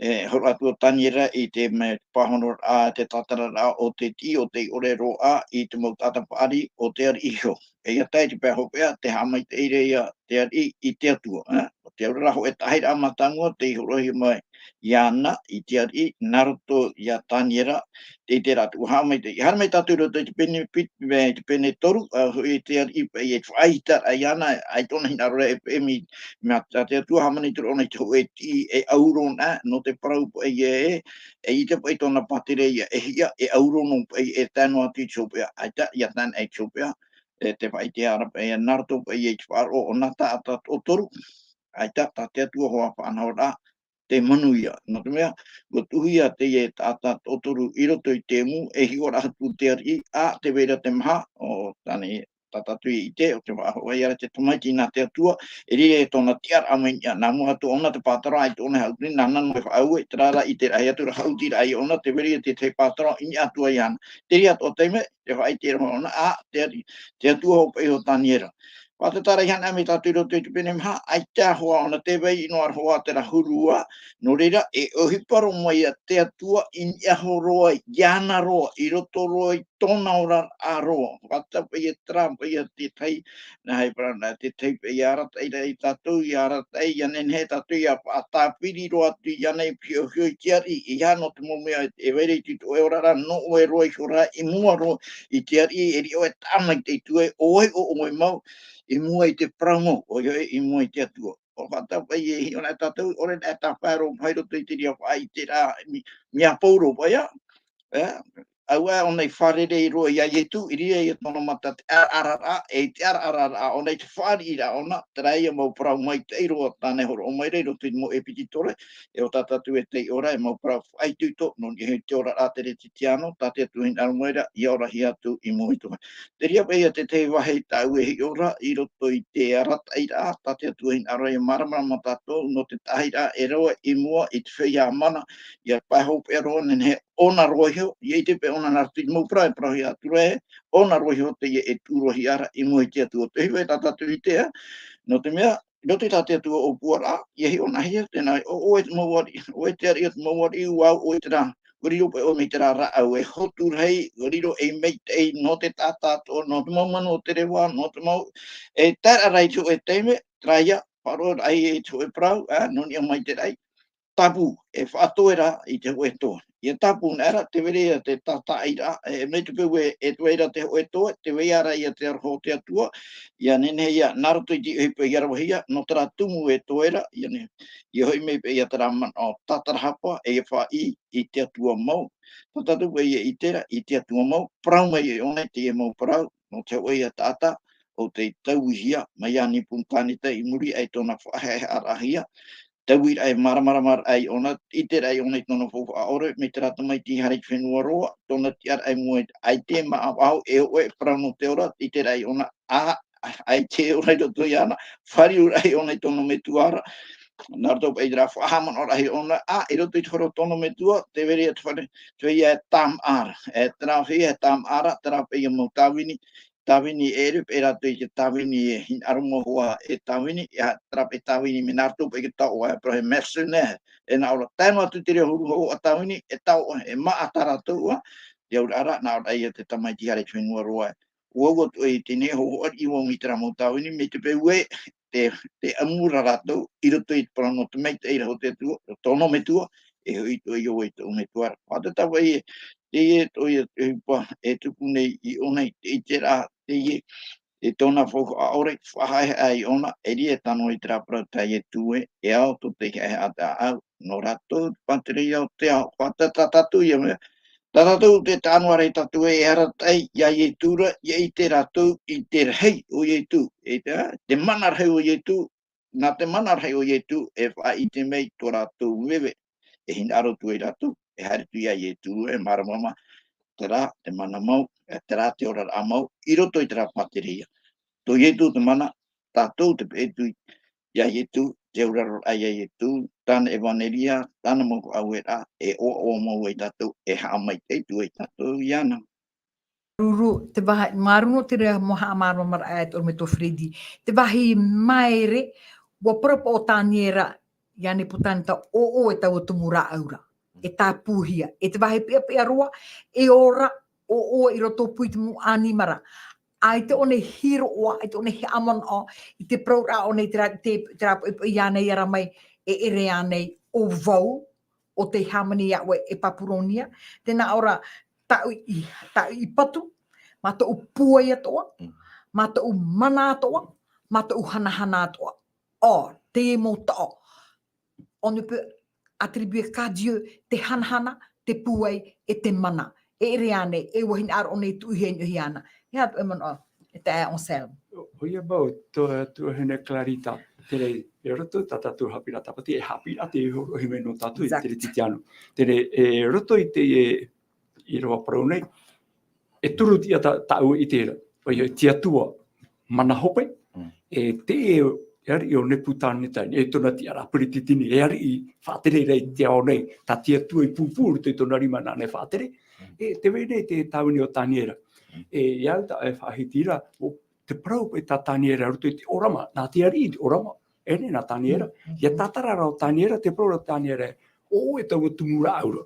E, hōroʻa atu ʻo Taniera i te mea pāhonoraʻa, te tātararaʻa o te tiʻi, ʻo tei ʻore roa i te mau taʻata paʻari o te ariʻi iho. E ʻia tae i te pae hopeʻa, tē haʻamaitaʻi ra ia te ariʻi i te Atua, ā? ʻO te auraʻa hōʻē taʻahiraʻa mātāmua, tei hōroʻahia mai iāna i te ariʻi, nā roto ia Taniera, tē ʻite ra atu, ʻua haʻamaitaʻi. Haere mai tātou i roto i te pene pit-, me te pene toru, ā, hōʻē te ariʻi paʻi e faʻaʻiteraʻa iāna, ʻaita ʻōna hinaʻaro ra e peʻe mai, mea tā te Atua hāmani atu ra ʻōna i te hōʻē tiʻi e ʻauro na, nō te parau paʻi ē, e ʻite paʻi tōna pātireia, e hiʻa, e ʻauro noa paʻi, e tae noa atu i te hopeʻa, ʻaita, ʻia tae i te hopeʻa, e tē faʻaʻite ra paʻi, nā roto paʻi i te faʻaroʻo o nā taʻata toʻotoru, ʻaita, tā te Atua hoʻi faʻanahoraʻa, te manuia. Nō te mea, ʻua tuʻuhia teie taʻata toʻotoru i roto i te ʻēmu, e hiʻo ra atu te ariʻi, ā, tē vai ra te maha, ʻo tāna, tā tātou i ʻite, ʻo te faʻahoʻi ra te tamaiti nā te Atua, e riro tōna tiʻaraʻa mai niʻa, nā mua atu ʻōna te pātoro, ʻaita ʻōna e haʻutini, nāna noa e faʻaue, terā rā i te rahi atu ra haʻutiraʻa iāna, tē vai ra ia te tahi pātoro i niʻa atu ai iāna. Te reira atoʻa taime, tē faʻaʻite ra ʻōna, ā, te ari-, te Atua hoʻi paʻi o Taniera. Faʻatātā ra i haere mai tātou i roto i te pene maha, ʻaita hoʻi ʻōna tē vai noa ra hoʻi terā huru ā, nō reira, e ʻohipa roa mai ia te Atua i niʻa iho roa, iāna roa, i roto roa i tōna oraraʻa roa. Faʻatātā paʻi ia terā, paʻi ia te tahi, nā hea parau na, te tahi paʻi ia arataʻi ra ia tātou, ia arataʻi, ʻia nehenehe tātou, ʻia faʻatāpiri roa atu iāna i pihaʻi iho i te ariʻi, ʻeiaha nō te mau mea e vai ra i te, ʻoe oraraʻa, nō ʻoe roa iho ra, i mua roa i te ariʻi, e riʻo e tāmau i te Atua, ʻo vai ʻoe mau, i mua i te parau mau, ʻoia hoʻi, i mua i te Atua. ʻUa faʻatāpaʻi e hiʻo na tātou, ʻaore rā e tāpae roa mai roto i te reira faʻaʻiteraʻa, mi-, mea Pauro paʻi ia, ē, ʻaita ʻōna i fārerei roa ia Ietu, i reira ia tōna mata te ʻaraʻararaʻa, e te ʻaraʻararaʻa ʻōna i te fāriʻiraʻa ʻōna, terā ia mau parau maitaʻi roa tāna e hōroʻa mai ra i roto i te mau ʻEpetitore, e ʻo tā tātou e taiʻo ra, e mau parau faʻaitoito, nō niʻa i te oraraʻa teretetiāno, tā te Atua e hinaʻaro mai ra, ʻia orahia atu i mua i te Atua. Te reira paʻi ia te tahi vāhi tāʻu e hiʻo ra, i roto i te arataʻiraʻa, tā te Atua e hinaʻaro ia māramarama tātou, nō te taʻahiraʻa e rave i mua i te feiā mana, ʻia pae hopeʻa roa, nehenehe ʻōna roa iho, ʻia ʻite paʻi ʻōna nā roto i te mau parau e parauhia atu ra ē, ʻōna roa iho teie e tuʻu roa hia ra i mua i te Atua. Te hiva e tā tātou i te ea, nō te mea, i roto i tā te Atua ʻōpuaraʻa, ʻia hiʻo-ʻana-hia, tēnā, ʻo, ʻo ʻoe te mau ariʻi, ʻo ʻoe te ariʻi o te mau ariʻi, ʻo vau ʻoe terā, ʻua riro paʻi ʻoe mai terā rāʻau, e hotu rahi, ʻua riro ei maitaʻi nō te taʻata atoʻa, nō te mau manu o te reva, nō te mau, e taeraʻa ra i te hōʻē taime, terā ia, faʻaroʻo ai i te hōʻē parau, ā, nō niʻa mai te raʻi, tāpū, e faʻatoe ra i te hōʻē toe. ʻIa tāpū anaʻe ra, tē vai ra ia te tātaʻiraʻa, e, mai te peu e, e tē vai ra te hōʻē toe, tē vai ra ia te aroha o te Atua, ʻia nehenehe ia, nā roto i te ʻohipa i aravahia, nō terā tumu e toe ra, ʻia nehenehe, ʻia hoʻi mai paʻi ia terā manaʻo tātarahapa, e ʻia faʻaʻī i te Atua mau. Tā tātou paʻi ʻia ʻite ra, i te Atua mau, parau mai ʻōna i teie mau parau, nō te hōʻē ia taʻata, ʻo tei tauihia, mai iā Nepukaneta i muri aʻe i tōna faʻahaʻehaʻaraʻahia, tauiraʻa e māramarama ra ʻōna, ʻite ra ʻōna i tōna faufaʻa ʻore, mai terā tamaiti i haere i te fenua roa, tōna tiʻaraʻa i mua i te ʻaita, māʻa vau, e ʻoe, e parau nō te ora, ʻite ra ʻōna, ā, ʻaita e ora i roto iāna, fāriu ra ʻōna i tōna metua ra, nā roto paʻi i terā faʻahaʻamanaʻoraʻa ʻōna, ā, i roto i te hora o tōna metua, tē vai ra ia te fare, te feiā e tāmāʻa ra, e terā feiā e tāmāʻa ra, terā paʻi ia mau tāvini, tāvini e ʻere paʻi rātou i te tāvini e hinaʻaro mau hoʻi e tāvini, ʻia terā paʻi tāvini mea nā roto paʻi i te taoʻa, e parau e mercenaire, e nā ʻō ra, tae noa atu te reo huru hoʻo a tāvini, e taoʻa, e māʻa tā rātou ā, te auraʻa ra, nā ʻō ra ia te tamaiti i haere i te fenua roa ē. ʻUa ʻoaʻoa atu ē i teie nei, hoʻo ariʻi vau mai terā mau tāvini, mai te peu ē, te, te ʻamu ra rātou, i roto i te parau nō te maitaʻi ra o te Atua, tōna metua, e hoʻi atoʻa ʻoe i tōʻu metua ra. Faʻatātā paʻi ē, teie atoʻa ia te ʻohipa e tupu nei iāna i te, i terā, teie, e tōna faufaʻa ʻore, faʻahaʻehaʻa iāna, e riro e tano i terā parau tā Ietu ē, e ao tō tei haʻehaʻa tāʻau, nō rātou te pātireia o te ao, faʻatātā tātou ia mea. Tā tātou te taʻa noa ra ia tātou ē, e arataʻi iā Ietu ra, ʻia ʻite rātou i te rahi o Ietu, e te, te mana rahi o Ietu, nā te mana rahi o Ietu, e faʻaʻite mai tō rātou veve, e hinaʻaro atu ai rātou, e haere atu iā Ietu, e māramarama, terā te mana mau, e terā te oraraʻa mau, i roto i terā pātireia. Tō Ietu te mana, tātou te peʻe atu iā Ietu, te auraroraʻa iā Ietu, tāna ʻevanelia, tāna mau faʻaueraʻa, e ʻoaʻoa mau ai tātou, e haʻamaitaʻi atu ai tātou iāna. Māuruuru, te vāhi, māuruuru nō te reira mau haʻamāramarama e te ʻorometua Freddy. Te vāhi maere, ʻua parau paʻi ʻo Taniera, iā Nepukaneta, ʻo ʻoe taua tumu rāʻau ra. E tāpūhia, e te vāhi peʻapeʻa roa, e ora, ʻo ʻoe i roto paʻi i te mau ʻanimara. ʻAita ʻōna i hiroʻa, ʻaita ʻōna i haʻamanaʻo, i te parauraʻa ʻōna i terā, te, terā, i, i, iāna i ara mai, e ʻere ānei ʻo vau, ʻo tei hāmani iā ʻoe e Papuronia, tē nā ʻō ra, tāʻu i, tāʻu i patu, mā tōʻu pūai atoʻa, Mm. mā tōʻu mana atoʻa, mā tōʻu hanahana atoʻa. ʻO, te mau taʻo. On ne peut attribuer qu'à Dieu te hanahana, te pūai, e te mana. E ʻere ānei, e ʻua hinaʻaro ʻōna e tuʻuhia i niʻa iāna. E aha tō ʻoe manaʻo, e taeaʻe Anselme? ʻO, ʻoia mau, tō, tuahine Clarita, terā, i roto tā tātou haʻapiʻiraʻa tāpati, e haʻapiʻiraʻa tē hōroʻahia mai nō tātou i Exact. Te Kerisetiano. Terā, e roto i te, e, i roa parau nei, e toru tiʻa tā, tāʻu i ʻite ra. ʻOia, te Atua, mana hope, Mm. e te, e ariʻi o Nepukaneta, e tōna tiʻaraʻa peretiteni, e ariʻi faʻatere ra i te ao nei, tā te Atua i pūpū i roto i tōna rima nāna e faʻatere, Mm. e tē vai nei te tāvini o Taniera. Mm. E, i au tā e faʻahiti ra, ʻo te parau paʻi tā Taniera, roto i te ʻōrama, nā te ariʻi te ʻōrama, e nei nā Taniera, Mm, mm, ʻia mm. tātara ra ʻo Taniera, te parau ra Taniera, ʻo ʻoe taua tumu rāʻau ra.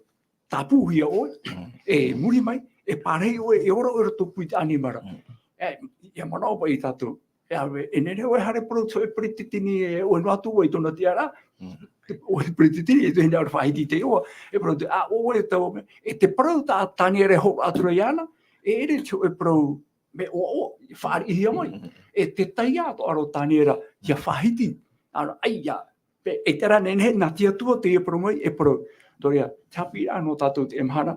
Tāpūhia ʻoe, Mm. e muri mai, e pārahi ʻoe, e ora ʻoe i roto paʻi i te ʻanimara. Mm. E, ʻia manaʻo paʻi tātou, e ave, e nehenehe ʻoe haere parau tō ʻoe peretiteni, e ʻoe noa atu ʻoe i tōna tiʻaraʻa, Mm. ʻoe peretiteni, e te hinaʻaro faʻahiti te iʻoa, e parau te, ā, ʻo ʻoe taua mea, e te parau tā Taniera e hōroʻa atu ra iāna, e ʻere te hōʻē parau, mea ʻoaʻoa, fāriʻihia mai. Mm, mm, mm. E te taiā atoʻa ra ʻo Taniera, ʻia faʻahiti. ʻĀnō, ʻaita, pe, e terā nehenehe, nā te Atua teie parau mai, e parau. Nō reira, te haʻapiʻiraʻa nō tātou teie mahana,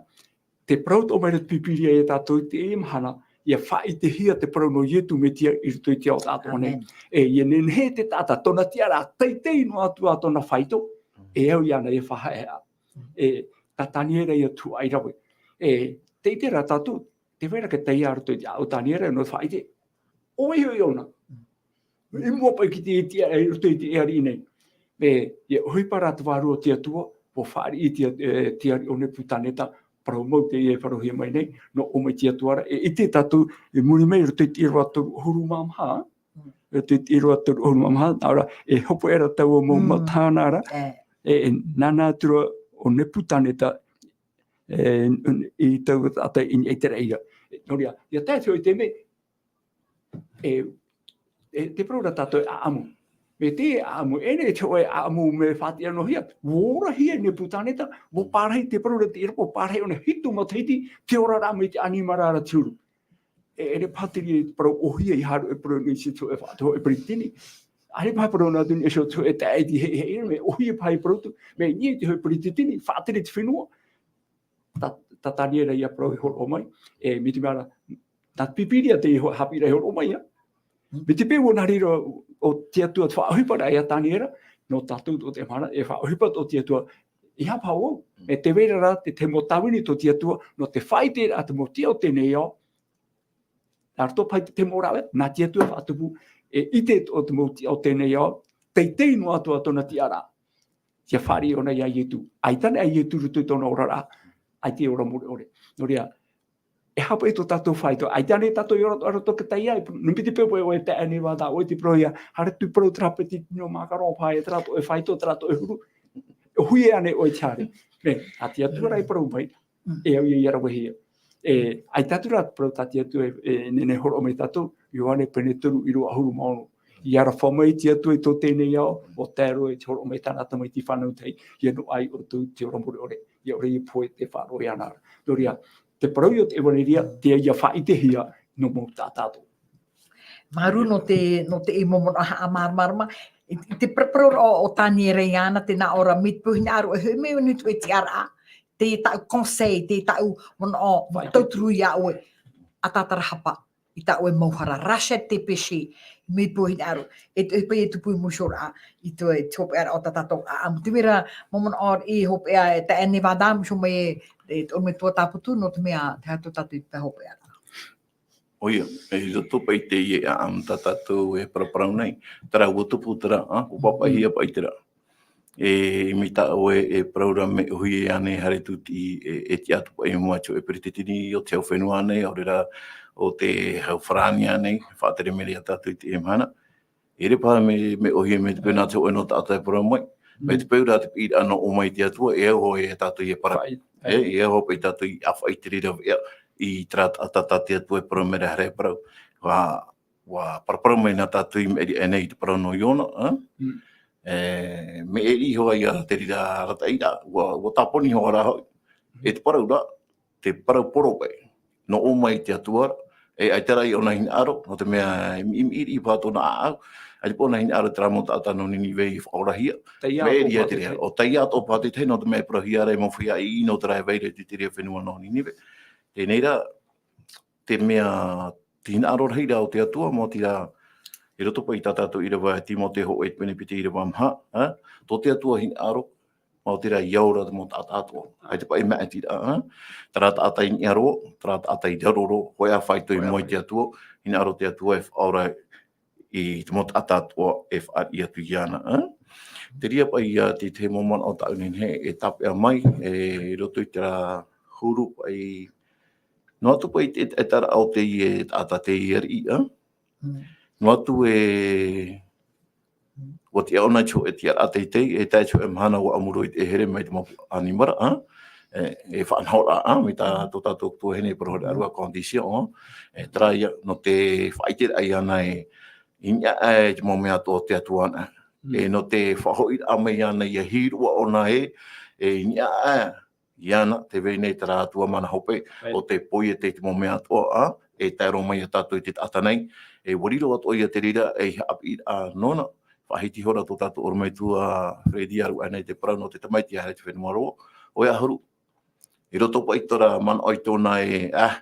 te parau atoʻa mai ra te Pīpīria ia tātou teie mahana, ʻia faʻaʻitehia te parau nō Ietu Metia i roto i te ao taʻatoʻa nei. Amen. E, ʻia nehenehe te taʻata, tōna tiʻaraʻa teitei noa atu ā tōna faito, Mm. e au iāna ʻia faʻahaʻehaʻa. Mm. E, tā Taniera ia tuhaʻa i rave. E, tē ʻite ra tātou, tē vai ra te taiā roto i te ao o Taniera nō te faʻaʻite. ʻO vai hoʻi ʻōna? I mua paʻi ki te, te, i roto i te ariʻi nei. E, ʻia ʻohipa rā te Vārua o te Atua, ʻua fāriʻi te, e, te ariʻi o Nepukaneta, parau mau teie e parauhia mai nei, nō ʻō mai te Atua ra, e ʻite tātou, i muri mai i roto i te ʻīrava toru ʻahuru mā maha, Mm. e te, te ʻīrava toru ʻahuru mā maha, nā ʻō ra, e hopoiʻa ra taua mau Mm. matahana ra, E. e, e nānā atu ra ʻo Nepukaneta, e, i taua taʻata i niʻa i te raʻi ra. Nō reira, ʻia tae atu i te mea, e, e, te parau ra tātou e ʻaʻamu. Mai te ʻaʻamu, e nehenehe te hōʻē ʻaʻamu mea faʻatiʻa noa hia, ʻua ora hia e Nepukaneta, ʻua pārahi te parau ra te ʻīrava, ʻua pārahi ʻōna hitu matahiti, te oraraʻa mai te ʻanimara ra te huru. E, ʻere paha te reira te parau ʻōhie i haere e parau nei i te hōʻē fa-, te hōʻē peretiteni. ʻAore paha parau nā atu nei i te hōʻē taeaʻe i te hei, hei, mea ʻōhie paha i parau atu, mea i niʻa i te hōʻē peretiteni, faʻatere te fenua. Tā, tā Taniera ïa parau e hōroʻa mai, e, mai te mea ra, nā te Pīpīria te hō-, haʻapiʻiraʻa e hōroʻa mai, ā. Mm. Mai te peu ʻua nā reira ʻo te Atua te faʻaʻohipa ra ia Taniera, nō tātou tō te mahana, e faʻaʻohipa tō te Atua, ʻeiaha paha vau, e tē vai ra te, te mau tāvini tō te Atua, nō te faʻaʻiteraʻa te mau tiʻa o teie nei ao, nā roto paha i te mau rāveʻa, nā te Atua e faʻatupu, e ʻite atoʻa te mau tiʻa o teie nei ao, teitei noa atoʻa tōna tiʻaraʻa. ʻIa fāriʻi ʻōna ia Ietu. ʻAita anaʻe Ietu i roto i tōna oraraʻa, ʻaita e ora mure ʻore. Nō reira, e haʻapaʻo i tō tātou faito, ʻaita anaʻe tātou i ora, ora tō te taiā, e, nō te peu ʻoe, ʻoe taeaʻe Nevada, ʻoe te parau ïa, haere atu parau terā peretiteni ʻo Makarova, e terā atoʻa e faito, terā atoʻa e huru. ʻOhie anaʻe ʻoe i te haere. Nē, a te Atua rā e parau mai, Mm. e au ia i ravehia. E, ʻaita atu rā te parau tā te Atua e, e nehenehe e hōroʻa mai ia tātou, Ioane pene toru, ʻīrava ʻahuru mā ono. ʻIa rave mai te Atua i tō teie nei ao, ʻua tae roa i te hōroʻa mai tāna tamaiti fānau tahi, ʻia noaʻa ia ʻoutou i te ora mure ʻore, ʻia ʻore ia pohe tē faʻaroʻo iāna ra. Nō reira, te parau ïa o te ʻevaneria, tē ʻia faʻaʻitehia nō mau taʻata atoʻa. Māuruuru nō te, nō te mau manaʻo haʻamāramarama. I, i te paraparau ra ʻo, ʻo Taniera iāna, tē nā ʻō ra mai te peu hinaʻaro e hoʻi mai ʻōna i te tiʻaraʻa, te tāʻu conseil, te tāʻu manaʻo, Vai. tauturu iā ʻoe, ʻa tātarahapa, i tā ʻoe mau hara, rachète tes péchés, mai te peu hinaʻaro, e, e paʻi e tupu i mūsōraʻa, i te, te hopeʻaraʻa o tā tātou ʻaʻamu. Te mea ra, mau manaʻo i hopeʻa, e taeaʻe Nevada, mūsō mai e, e, te ʻorometua Tāputu, nō te mea, te aha tō tātou i te hopeʻaraʻa. ʻOia, e, i roto paʻi i teie ʻaʻamu tā tātou e paraparau nei, terā ʻua tupu terā, ā, ʻua pāpaʻihia paʻi terā. E, mai tā ʻoe e parau ra mea ʻōhie ānei haere atu i, e, e tiʻa atu paʻi i mua i te hōʻē peretiteni o te hau fenua nei, ʻaore rā o te hau Farāni ānei, faʻatere mai ra ia tātou i teie mahana. ʻEʻere paha mea, mea ʻōhie mai te peu nā te hōʻē nō taʻata e parau mai. Mai te peu rā te piʻiraʻa nō ʻō mai te Atua, e au hoʻi ia tātou e para. Faʻaʻite. E, e au hoʻi paʻi tātou ʻia faʻaʻite i te reira veʻa, i terā taʻata tā te Atua e parau mai ra haere e parau. ʻUa, ʻua paraparau mai na tātou i maʻiri aʻe nei i te parau nō Iona, ā? Mm. E, mea ʻē iho ā ia te reira arataʻiraʻa, ʻua, ʻua tāponi iho ā rā hoʻi. E te parau ra, te parau poro paʻi. Nō ʻō mai te Atua ra, e ʻaita rā i ʻōna hinaʻaro, nō te mea e miʻimiʻiriʻi paha tōna ʻāʻau, ʻaita paʻi ʻōna hinaʻaro terā mau taʻata nō Ninive i faʻaorahia. Taiā Mea atoʻa ʻē ia paha te te reira, ʻo taiā atoʻa paha te tahi nō te mea e parauhia ra e mau feiā ʻī ʻī nō te rā e vai ra i te tere fenua nō Ninive. Teie rā, te mea, te hinaʻaro rahi ra o te Atua, maoti rā, i roto paʻi i tā tātou ʻīrava, Timoteo hōʻē pene piti ʻīrava maha, ā? Tō te Atua hinaʻaro, maoti rā ʻia ora te mau taʻata atoʻa. ʻAita paʻi e maʻitiraʻa, ā? Terā taʻata i niʻa roa, terā taʻata i raro roa, hōʻē ā faito i mua i te Atua, hinaʻaro te Atua e faʻaora i te mau taʻata atoʻa e fāriʻi atu iāna, ā? Te reira paʻi ïa te, te mau manaʻo tāʻu nei e tāpeʻa mai, e, i roto i terā huru paʻi, noa atu paʻi te, te, te taʻata o teie taʻata teie ariʻi, ā? Mm. Noa atu e, ʻua tiʻa ʻōna i te hōʻē tiʻaraʻa teitei, e tae i te hōʻē mahana ʻua ʻamuro i te ʻēhere mai te mau ʻanimara, ā? E, e faʻanahoraʻa, ā, mai tā tō tātou tuahine e parau ra, condition, ā? E, terā ïa, nō te faʻaʻiteraʻa iāna e, i niʻa aʻe i te mau mea atoʻa o te Atua na. Mm. E, nō te faʻahoʻiraʻa mai iāna ʻia hiroʻa ʻōna ē, e, i niʻa aʻe iāna, tē vai nei terā Atua mana hope, Right. ʻo tē poiete i te mau mea atoʻa, ā, e tae roa mai ia tātou i te taʻata nei, e ʻua riro atoʻa ïa te reira, e haʻapiʻiraʻa nōna, faʻahiti ihora tō tātou ʻorometua Freddy, ʻaruʻa nei te parau nō te tamaiti e haere i te fenua roa, ʻoia ʻahuru. I roto paʻi i terā manaʻo i tōna e, ah,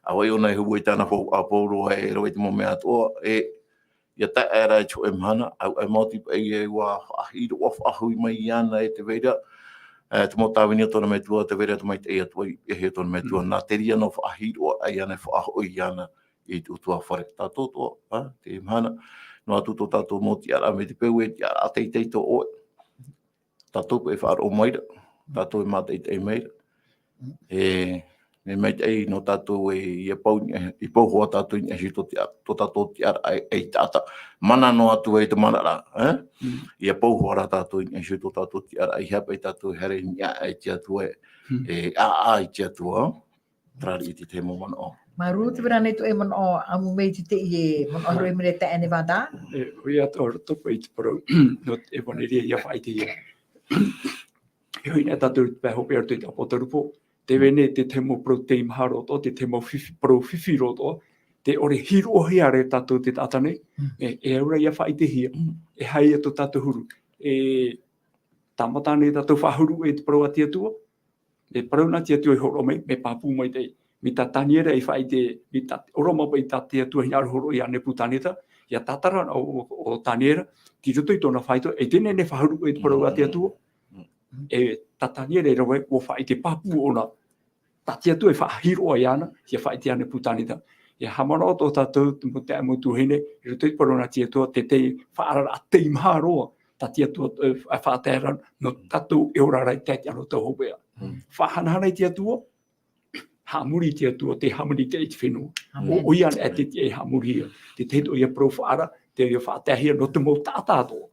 ʻa vai ʻōna e huru i tāna faufaʻa pauroa e rave i te mau mea atoʻa, e, ʻia tae aʻera i te hōʻē mahana, ʻaita e maoti paʻi e ʻua faʻahiroʻa faʻahoʻi mai iāna e tē vai ra, e, te mau tāvini o tōna metua, tē vai ra te maitaʻi atoʻa i, e, e tōna metua, Mm. nā te reira nō faʻahiroʻa iāna, faʻahoʻi iāna i te ʻutuāfare. Tātou atoʻa, ā, teie mahana, noa atu tō tātou mau tiʻaraʻa mai te peu e tiʻaraʻa teitei tō ʻoe. Tātou paʻi e faʻaroʻo mai ra, tātou e mātaʻitaʻi mai ra. E, E maitaʻi nō tātou e, ʻia pau, ʻia pau hoʻi tātou i niʻa iho i tō te, tō tātou tiʻaraʻa ei, ei taʻata. Mana noa atu ai te manaʻo ra, eh? Mm. ʻIa pau hoʻi rā tātou i niʻa iho i tō tātou tiʻaraʻa, ʻeiaha paʻi tātou e haere i niʻa i te Atua e, Mm. e ʻāʻā i te Atua. Terā i te tahi mau manaʻo. Māuruuru te vera nei tō ʻoe manaʻo, ʻamu mai i te, i te manaʻo hōroʻa mai ra e Nevada. E, ʻoia atoʻa roto paʻi i te parau, nō te ʻevaneria ʻia faʻaʻitehia. E hoʻi nei tātou i te pae hopeʻa i roto i te ʻApotarupo, tē vai nei te tahi mau parau teimaha roa atoʻa, te tahi mau fifi, parau fifi roa atoʻa, tē ʻore hiroʻahia ra e tātou te taʻata nei, Mm. e, e au ra ʻia faʻaʻitehia, Mm. e aha ia tō tātou huru. E tāmata nei tātou faʻahuru i te parau a te Atua, e parau na te Atua i hōroʻa mai, mea pāpū maitaʻi. Mai tā Taniera i faʻaʻite, mai tā, ʻōroʻa mai paʻi tā te Atua hinaʻaro hōroʻa ia Nepukaneta, ʻia tātara ʻo, ʻo, ʻo Taniera, tei roto i tōna faito, e teie nei faʻahuru i te parau a te Atua. Mm. E tā Taniera e rave, ʻua faʻaʻite pāpū ʻōna. Tā te Atua e faʻahiroʻa iāna, ʻia faʻaʻite ia Nepukaneta. ʻIa haʻamanaʻo atoʻa tātou, te mau, te mau tuahine, i roto i te parau na te Atua, te, te faʻaararaʻa teimaha roa, tā te Atua, e, faʻatae ra, nō tātou e ora ra i te, te aro tau hopeʻa. Mm. Faʻahanahana i te Atua, haʻamori i te Atua, tē hāmani te, i te fenua. ʻO, Amen. ʻOia anaʻe te, te haʻamorihia. Te tahi atoʻa ia parau faʻaara, tē faʻataehia nō te mau taʻata atoʻa.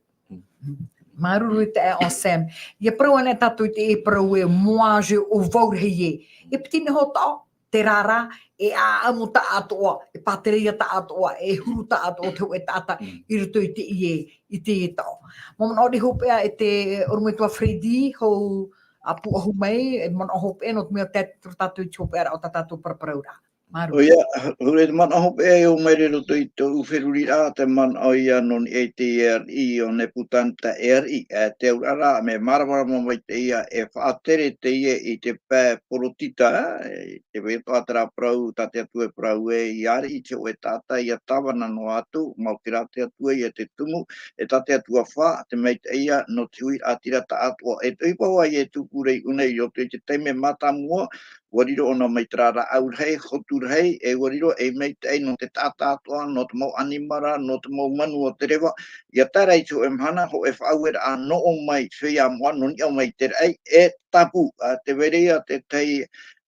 Māuruuru i te ʻoe Sam. ʻIa parau anaʻe tātou i te parau e moaje ʻo vau rahi ē. E piti noa hoʻi taʻo, terā rā, e ʻāʻamu taʻatoʻa, e pātereia taʻatoʻa, e huru taʻatoʻa te hōʻē taʻata Mm. i roto i teie, i teie taʻo. Mau manaʻo hopeʻa e te ʻorometua Freddy, hou ʻa pūʻohu mai, e manaʻo hopeʻa nō te mea tē turu tātou i te hopeʻaraʻa o tā tātou paraparauraʻa. Māuruuru. ʻOia, hou te manaʻo hopeʻa e ō mai ra i roto i tōʻu feruriraʻa, te manaʻo ia nō niʻa i te ariʻi o Nepukaneta e ariʻi, e te auraʻa ra, mea māramarama maitaʻi ia e faʻatere teie i te pae poritita, e, tē vai atoʻa terā parau, tā te Atua e parau ē, ʻia ariʻi te hōʻē taʻata, ʻia tāvana noa atu, maoti rā te Atua ia te tumu, e tā te Atua fā, te maitaʻi ia, nō te huiraʻatira taʻatoʻa. E te ʻohipa hoʻi ē tupurei ʻōna i roto i te taime mātāmua, ʻua riro ʻōna mai terā rāʻau rahi, hotu rahi, e ʻua riro ei maitaʻi nō te taʻata atoʻa, nō te mau ʻanimara, nō te mau manu o te reva, ʻia tae ra i te hōʻē mahana, hōʻē faʻaueraʻa nō ʻō mai, feiā moʻa, nō niʻa mai te raʻi, e tāpū, ā, tē vai ra ia te tahi,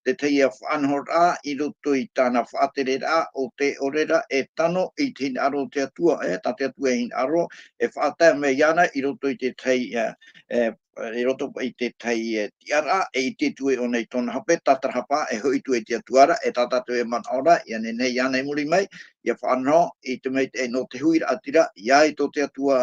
te tahi ia faʻanahoraʻa i roto i tāna faʻatereraʻa ʻo tē ʻore ra e tano i te hinaʻaro o te Atua, e, tā te Atua e hinaʻaro, e faʻatae mai iāna i roto i te tahi, e, e, i roto i te tahi, e, tiʻaraʻa, e ʻite atu ē ʻōna i tōna hape, tātarahapa, e hoʻi atu i te Atua ra, e tā tātou e manaʻo ra, ʻia nehenehe iāna i muri mai, ʻia faʻanaho i te maitaʻi nō te huiraʻatira, ʻia ʻite tō te Atua,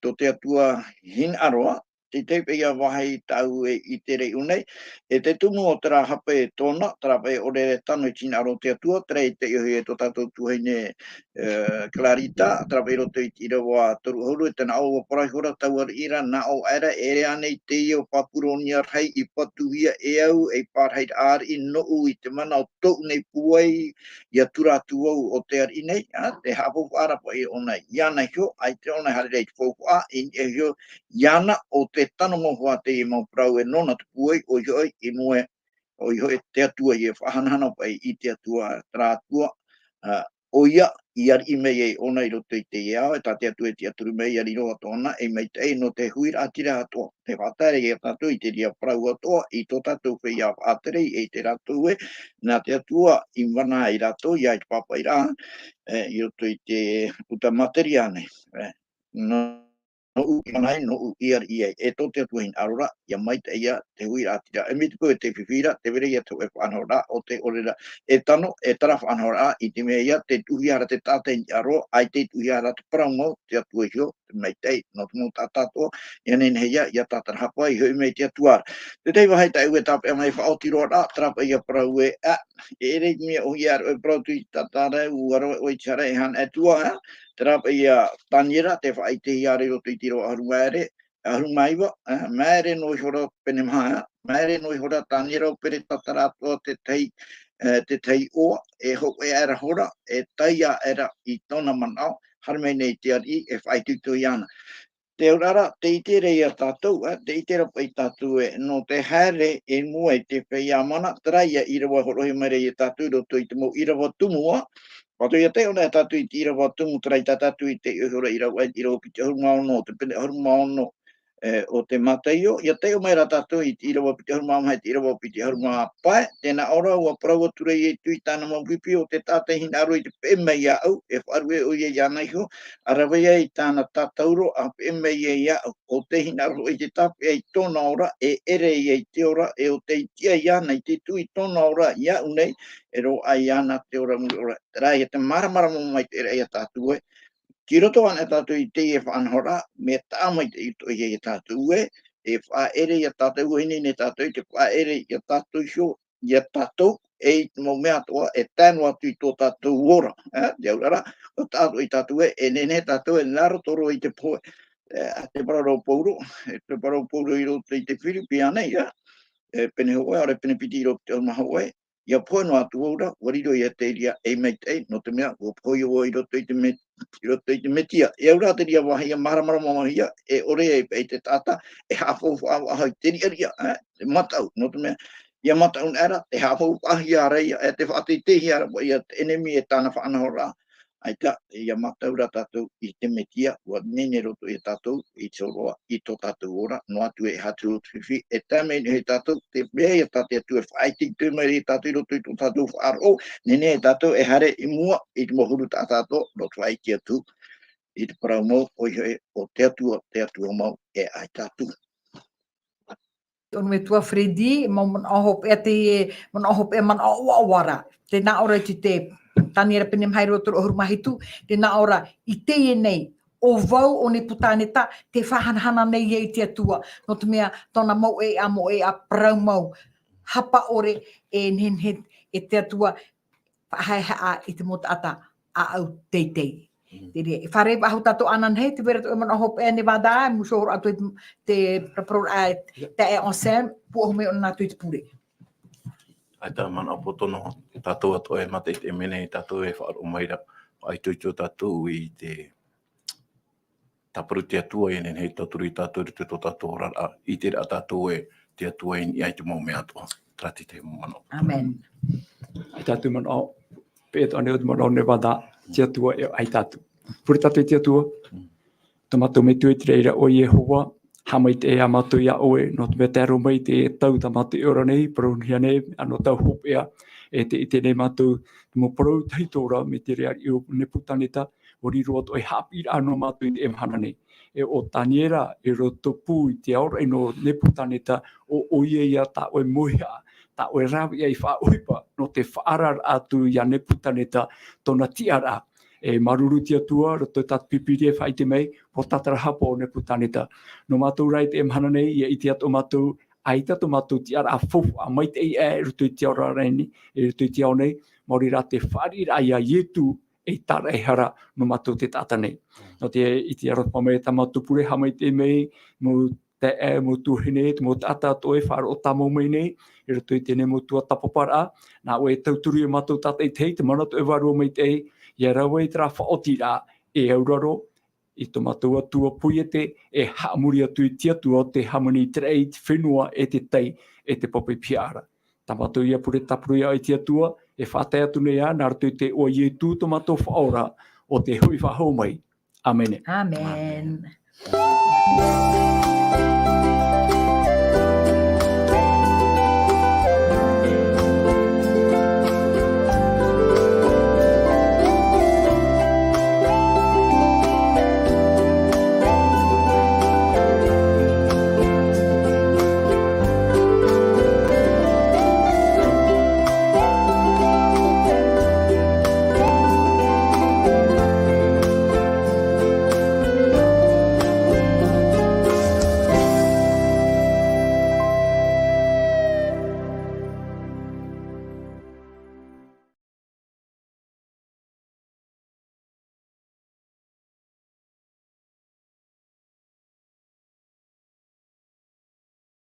tō te Atua hinaʻaro, te tahi paʻi ia vāhi tāʻu e ʻite ra i ʻō nei, e te tumu o terā hape tōna, terā paʻi ʻore e tano i te hinaʻaro o te Atua, terā i te ʻohi e tō tātou tuahine, e, Clarita, terā paʻi i roto i te ʻīrava toru ʻahuru, e tē nā ʻō, ʻua parau ihora taua ariʻi ra, nā ʻō aʻe ra, e ʻere ānei teie ʻo Papuronia rahi i patuhia e au, ei pārahiraʻa ariʻi nōʻu i te mana o tōʻu nei pūai, ʻia tura atu vau ʻo te ariʻi nei, ā, te haʻapāpūraʻa paʻi ʻōna iāna iho, ʻaita ʻōna e haere ra i te faufaʻa, i niʻa iho iāna ʻo tē tano mau hoʻi teie mau parau e nōna te pūai, ʻoia hoʻi, i mua, ʻoia hoʻi te Atua ʻia faʻahanahana paʻi i te Atua, terā Atua, ā, ʻoia i ariʻi mai ai ʻōna i roto i teie ao, e tā te Atua e tiʻaturi mai, ʻia riro atoʻa na, ei maitaʻi nō te huiraʻatira atoʻa. Te faʻatae ra ia tātou i te reira parau atoʻa, i tō tātou feiā faʻatere, e ʻite rātou ē, nā te Atua i mana ai rātou, ʻia ʻite pāpaʻi ra, e, i roto i te puta Materia nei. E, nō, nōʻu i mana ai, nōʻu i ariʻi ai, e tō te Atua hinaʻaro ra, ʻia maitaʻi ia te huiraʻatira. E mai te peu e tē fifi ra, tē vai ra ia te hōʻē faʻanahoraʻa, ʻo tē ʻore ra, e tano, e terā faʻanahoraʻa, i te mea ia, tē tuʻuhia ra te taʻata i niʻa roa, ʻaita i tuʻuhia ra te parau mau, te Atua iho, te maitaʻi, nō te mau taʻata atoʻa, ʻia nehenehe ia, ʻia tātarahapa, i hoʻi mai te Atua ra. Te tahi vāhi tāʻu e tāpeʻa mai faʻaoti roa ra, terā paʻi ia parau ē, ā, e ʻere i te mea ʻohie ʻaore ʻoe e parau atu i te taʻata ra, ʻua rave ʻoe i te hara e haere atu ā, ā, terā paʻi ia Taniera, tē faʻaʻitehia ra i roto i te ʻīrava ʻahuru mā ʻere, ʻahuru mā iva, ā, māere noa ihora pene maha, ā, māere noa ihora Taniera ʻo Peretatara atoʻa te tahi, ā, te tahi ʻoa, e hōʻē aʻe ra hora, e taiā aʻe ra i tōna manaʻo, haere mai nei te ariʻi, e faʻaitoito iāna. Te auraʻa ra, tē ʻite ra ia tātou, ā, tē ʻite ra paʻi tātou ē, nō te haere i mua i te feiā mana, terā ia ʻīrava e hōroʻahia mai ra ia tātou i roto i te mau ʻīrava tumu, ā, pātoʻi ia taiʻo anaʻe tātou i te ʻīrava tumu, terā i tā tātou i te ʻohipa ra, ʻīrava, ʻīrava piti ʻahuru mā ono, te pene ʻahuru mā ono, e, o te Mataio, ʻia taiʻo mai ra tātou i te ʻīrava piti ʻahuru mā maha, i te ʻīrava piti ʻahuru mā pae, tē nā ʻō ra, ʻua parau atu ra Ietu i tāna mau pipi, ʻo te taʻata e hinaʻaro i te peʻe mai iāʻu, e faʻaruʻe ʻoia iāna iho, ʻa rave ai tāna tātauro, ʻa peʻe mai ai iāʻu, ʻo tē hinaʻaro i te tāpeʻa i tōna ora, e ʻere ia i te ora, e ʻo tē tiʻa iāna i te tuʻu i tōna ora iāʻu nei, e roaʻa iāna te ora muri ora. Terā ia te māramarama maitaʻi ra ia tātou ē, tei roto anaʻe tātou i teie faʻanahoraʻa, mea taʻa maitaʻi atoʻa ia tātou ē, e faʻaʻere ia tātou, e ineine tātou i te faʻaʻere ia tātou iho, ia tātou, e i te mau mea atoʻa, e tae noa atu i tō tātou ora, e, te aurara, ʻua taʻa atoʻa ia tātou ē, e nehenehe tātou e nā roto roa i te pohe, e, ʻa te parau ra ʻo Pauro, e, te parau ra ʻo Pauro i roto i te Firipi ānei, e, e, pene hōʻē, ʻaore pene piti i roto i te ʻahuru mā hōʻē, ʻia pohe noa atu vau ra, ʻua riro ia te reira ei maitaʻi, nō te mea, ʻua pohe vau i roto i te me-, i roto i te Mesia. E au rā te reira vāhi ʻia māramarama mai ā, e ʻore ai paʻi te taʻata, e haʻafaufaʻa faʻahou i te riʻariʻa, e, te mataʻu, nō te mea, ʻia mataʻu noa ra, tē haʻafaufaʻahia ra ia, e tē faʻateiteihia ra ia te ʻenemi e tāna faʻanahoraʻa. ʻAita, ʻia mataʻu ra tātou i te Mesia, ʻua ineine roto ia tātou, i te hōroʻa, i tō tātou ora, noa atu e aha atu te fifi, e tae mai nei ia tātou, te mea ia tā te Atua e faʻaʻiteʻite mai ia tātou i roto i tō tātou faʻaroʻo, nehenehe ia tātou e haere i mua, i te mau huru taʻata atoʻa, nō te faʻaʻite atu, i te parau mau, ʻoia hoʻi, ʻo te Atua, te Atua mau, e ʻaita atu. Tō ʻoe metua Freddy, mau manaʻo hopeʻa te, manaʻo hopeʻa, manaʻo ʻoaʻoa ra. Tē nā ʻō ra i te Taniera pene maha ʻīrava toru ʻahuru mā hitu, tē nā ʻō ra, i teie nei, ʻo vau ʻo Nepukaneta, tē faʻahanahana nei ia i te Atua. Nō te mea, tōna mau ʻēʻa, mau ʻēʻa parau mau, hapa ʻore, e nehenehe, e te Atua, faʻahaʻehaʻa i te mau taʻata ʻāʻau teitei. Mm. Te reira, e fārerei faʻahou tātou ananahi, tē vai ra tō ʻoe manaʻo hopeʻa Nevada, mea hōroʻa atu i te, te parau ra, ʻe, Ia. Taeaʻe Anselme, pūʻohu mai ʻōna nā ʻoutou i te pure. ʻAita manaʻo pōtono, tātou atoʻa e mātaʻitaʻi mai nei, tātou e faʻaroʻo mai ra, faʻaitoito tātou i te tāparu te Atua, e nehenehe e tauturu ia tātou i roto i tō tātou oraraʻa, ʻite ra tātou ē, te Atua i niʻa i te mau mea atoʻa. Terā te tahi mau manaʻo. ʻĀmene. ʻAita atu manaʻo, pēʻe atoʻa nei ʻo te manaʻo Nevada, te Atua e ʻaita atu. Pure tātou i te Atua. Mm. Tō mātou Metua i te raʻi ra ʻo Iehova, haʻamaitaʻi ā mātou iā ʻoe, nō te mea tae roa mai te tau tā mātou e ora nei, parauhia nei, ʻa nō tau hopeʻa, e tē ʻite nei mātou, te mau parau tahito ra, mai te reira ʻo Nepukaneta, ʻua riro atoʻa ei haʻapiʻiraʻa nō mātou i teie mahana nei. E ʻo Taniera, i rotopū i te aoraʻi nō Nepukaneta, ʻo, ʻoia ia tā ʻoe mauhaʻa, tā ʻoe rāveʻa i faʻaʻohipa, nō te faʻaararaʻa atu ia Nepukaneta, tōna tiʻaraʻa. E māuruuru te Atua, roto i tā te Pīpīria e faʻaʻite mai, ʻua tātarahapa ʻo Nepukaneta. Nō mātou rā i teie mahana nei, ʻia ʻite atoʻa mātou, ʻaita tō mātou tiʻaraʻa faufaʻa maitaʻi aʻe i roto i te ao ra nei, i roto i te ao nei, maori rā te fāriʻiraʻa ia Ietu, ei tāraʻehara nō mātou te taʻata nei. Nō te, i te aroha mai tā mātou pure, haʻamaitaʻi mai, mau taeaʻe, mau tuahine, te mau taʻata atoʻa e faʻaroʻo tāmau mai nei, i roto i teie nei mau tuatāpaparaʻa, nā ʻoe e tauturu ia mātou tātaʻitahi, te mana atoʻa e Vārua Maitaʻi, ʻia rave i terā faʻaotiraʻa, e auraro, i tō mātou Atua poiete, e haʻamori atu i te Atua, te hāmani i te raʻi, i te fenua, e te tai, e te pape pihaʻa ra. Tā mātou ia pure tāparu iā ʻoe te Atua, e faʻatae atu nei ā, nā roto i te iʻoa o Ietu tō mātou Faʻaora, ʻo tē hoʻi faʻahou mai. ʻĀmene. ʻĀmene.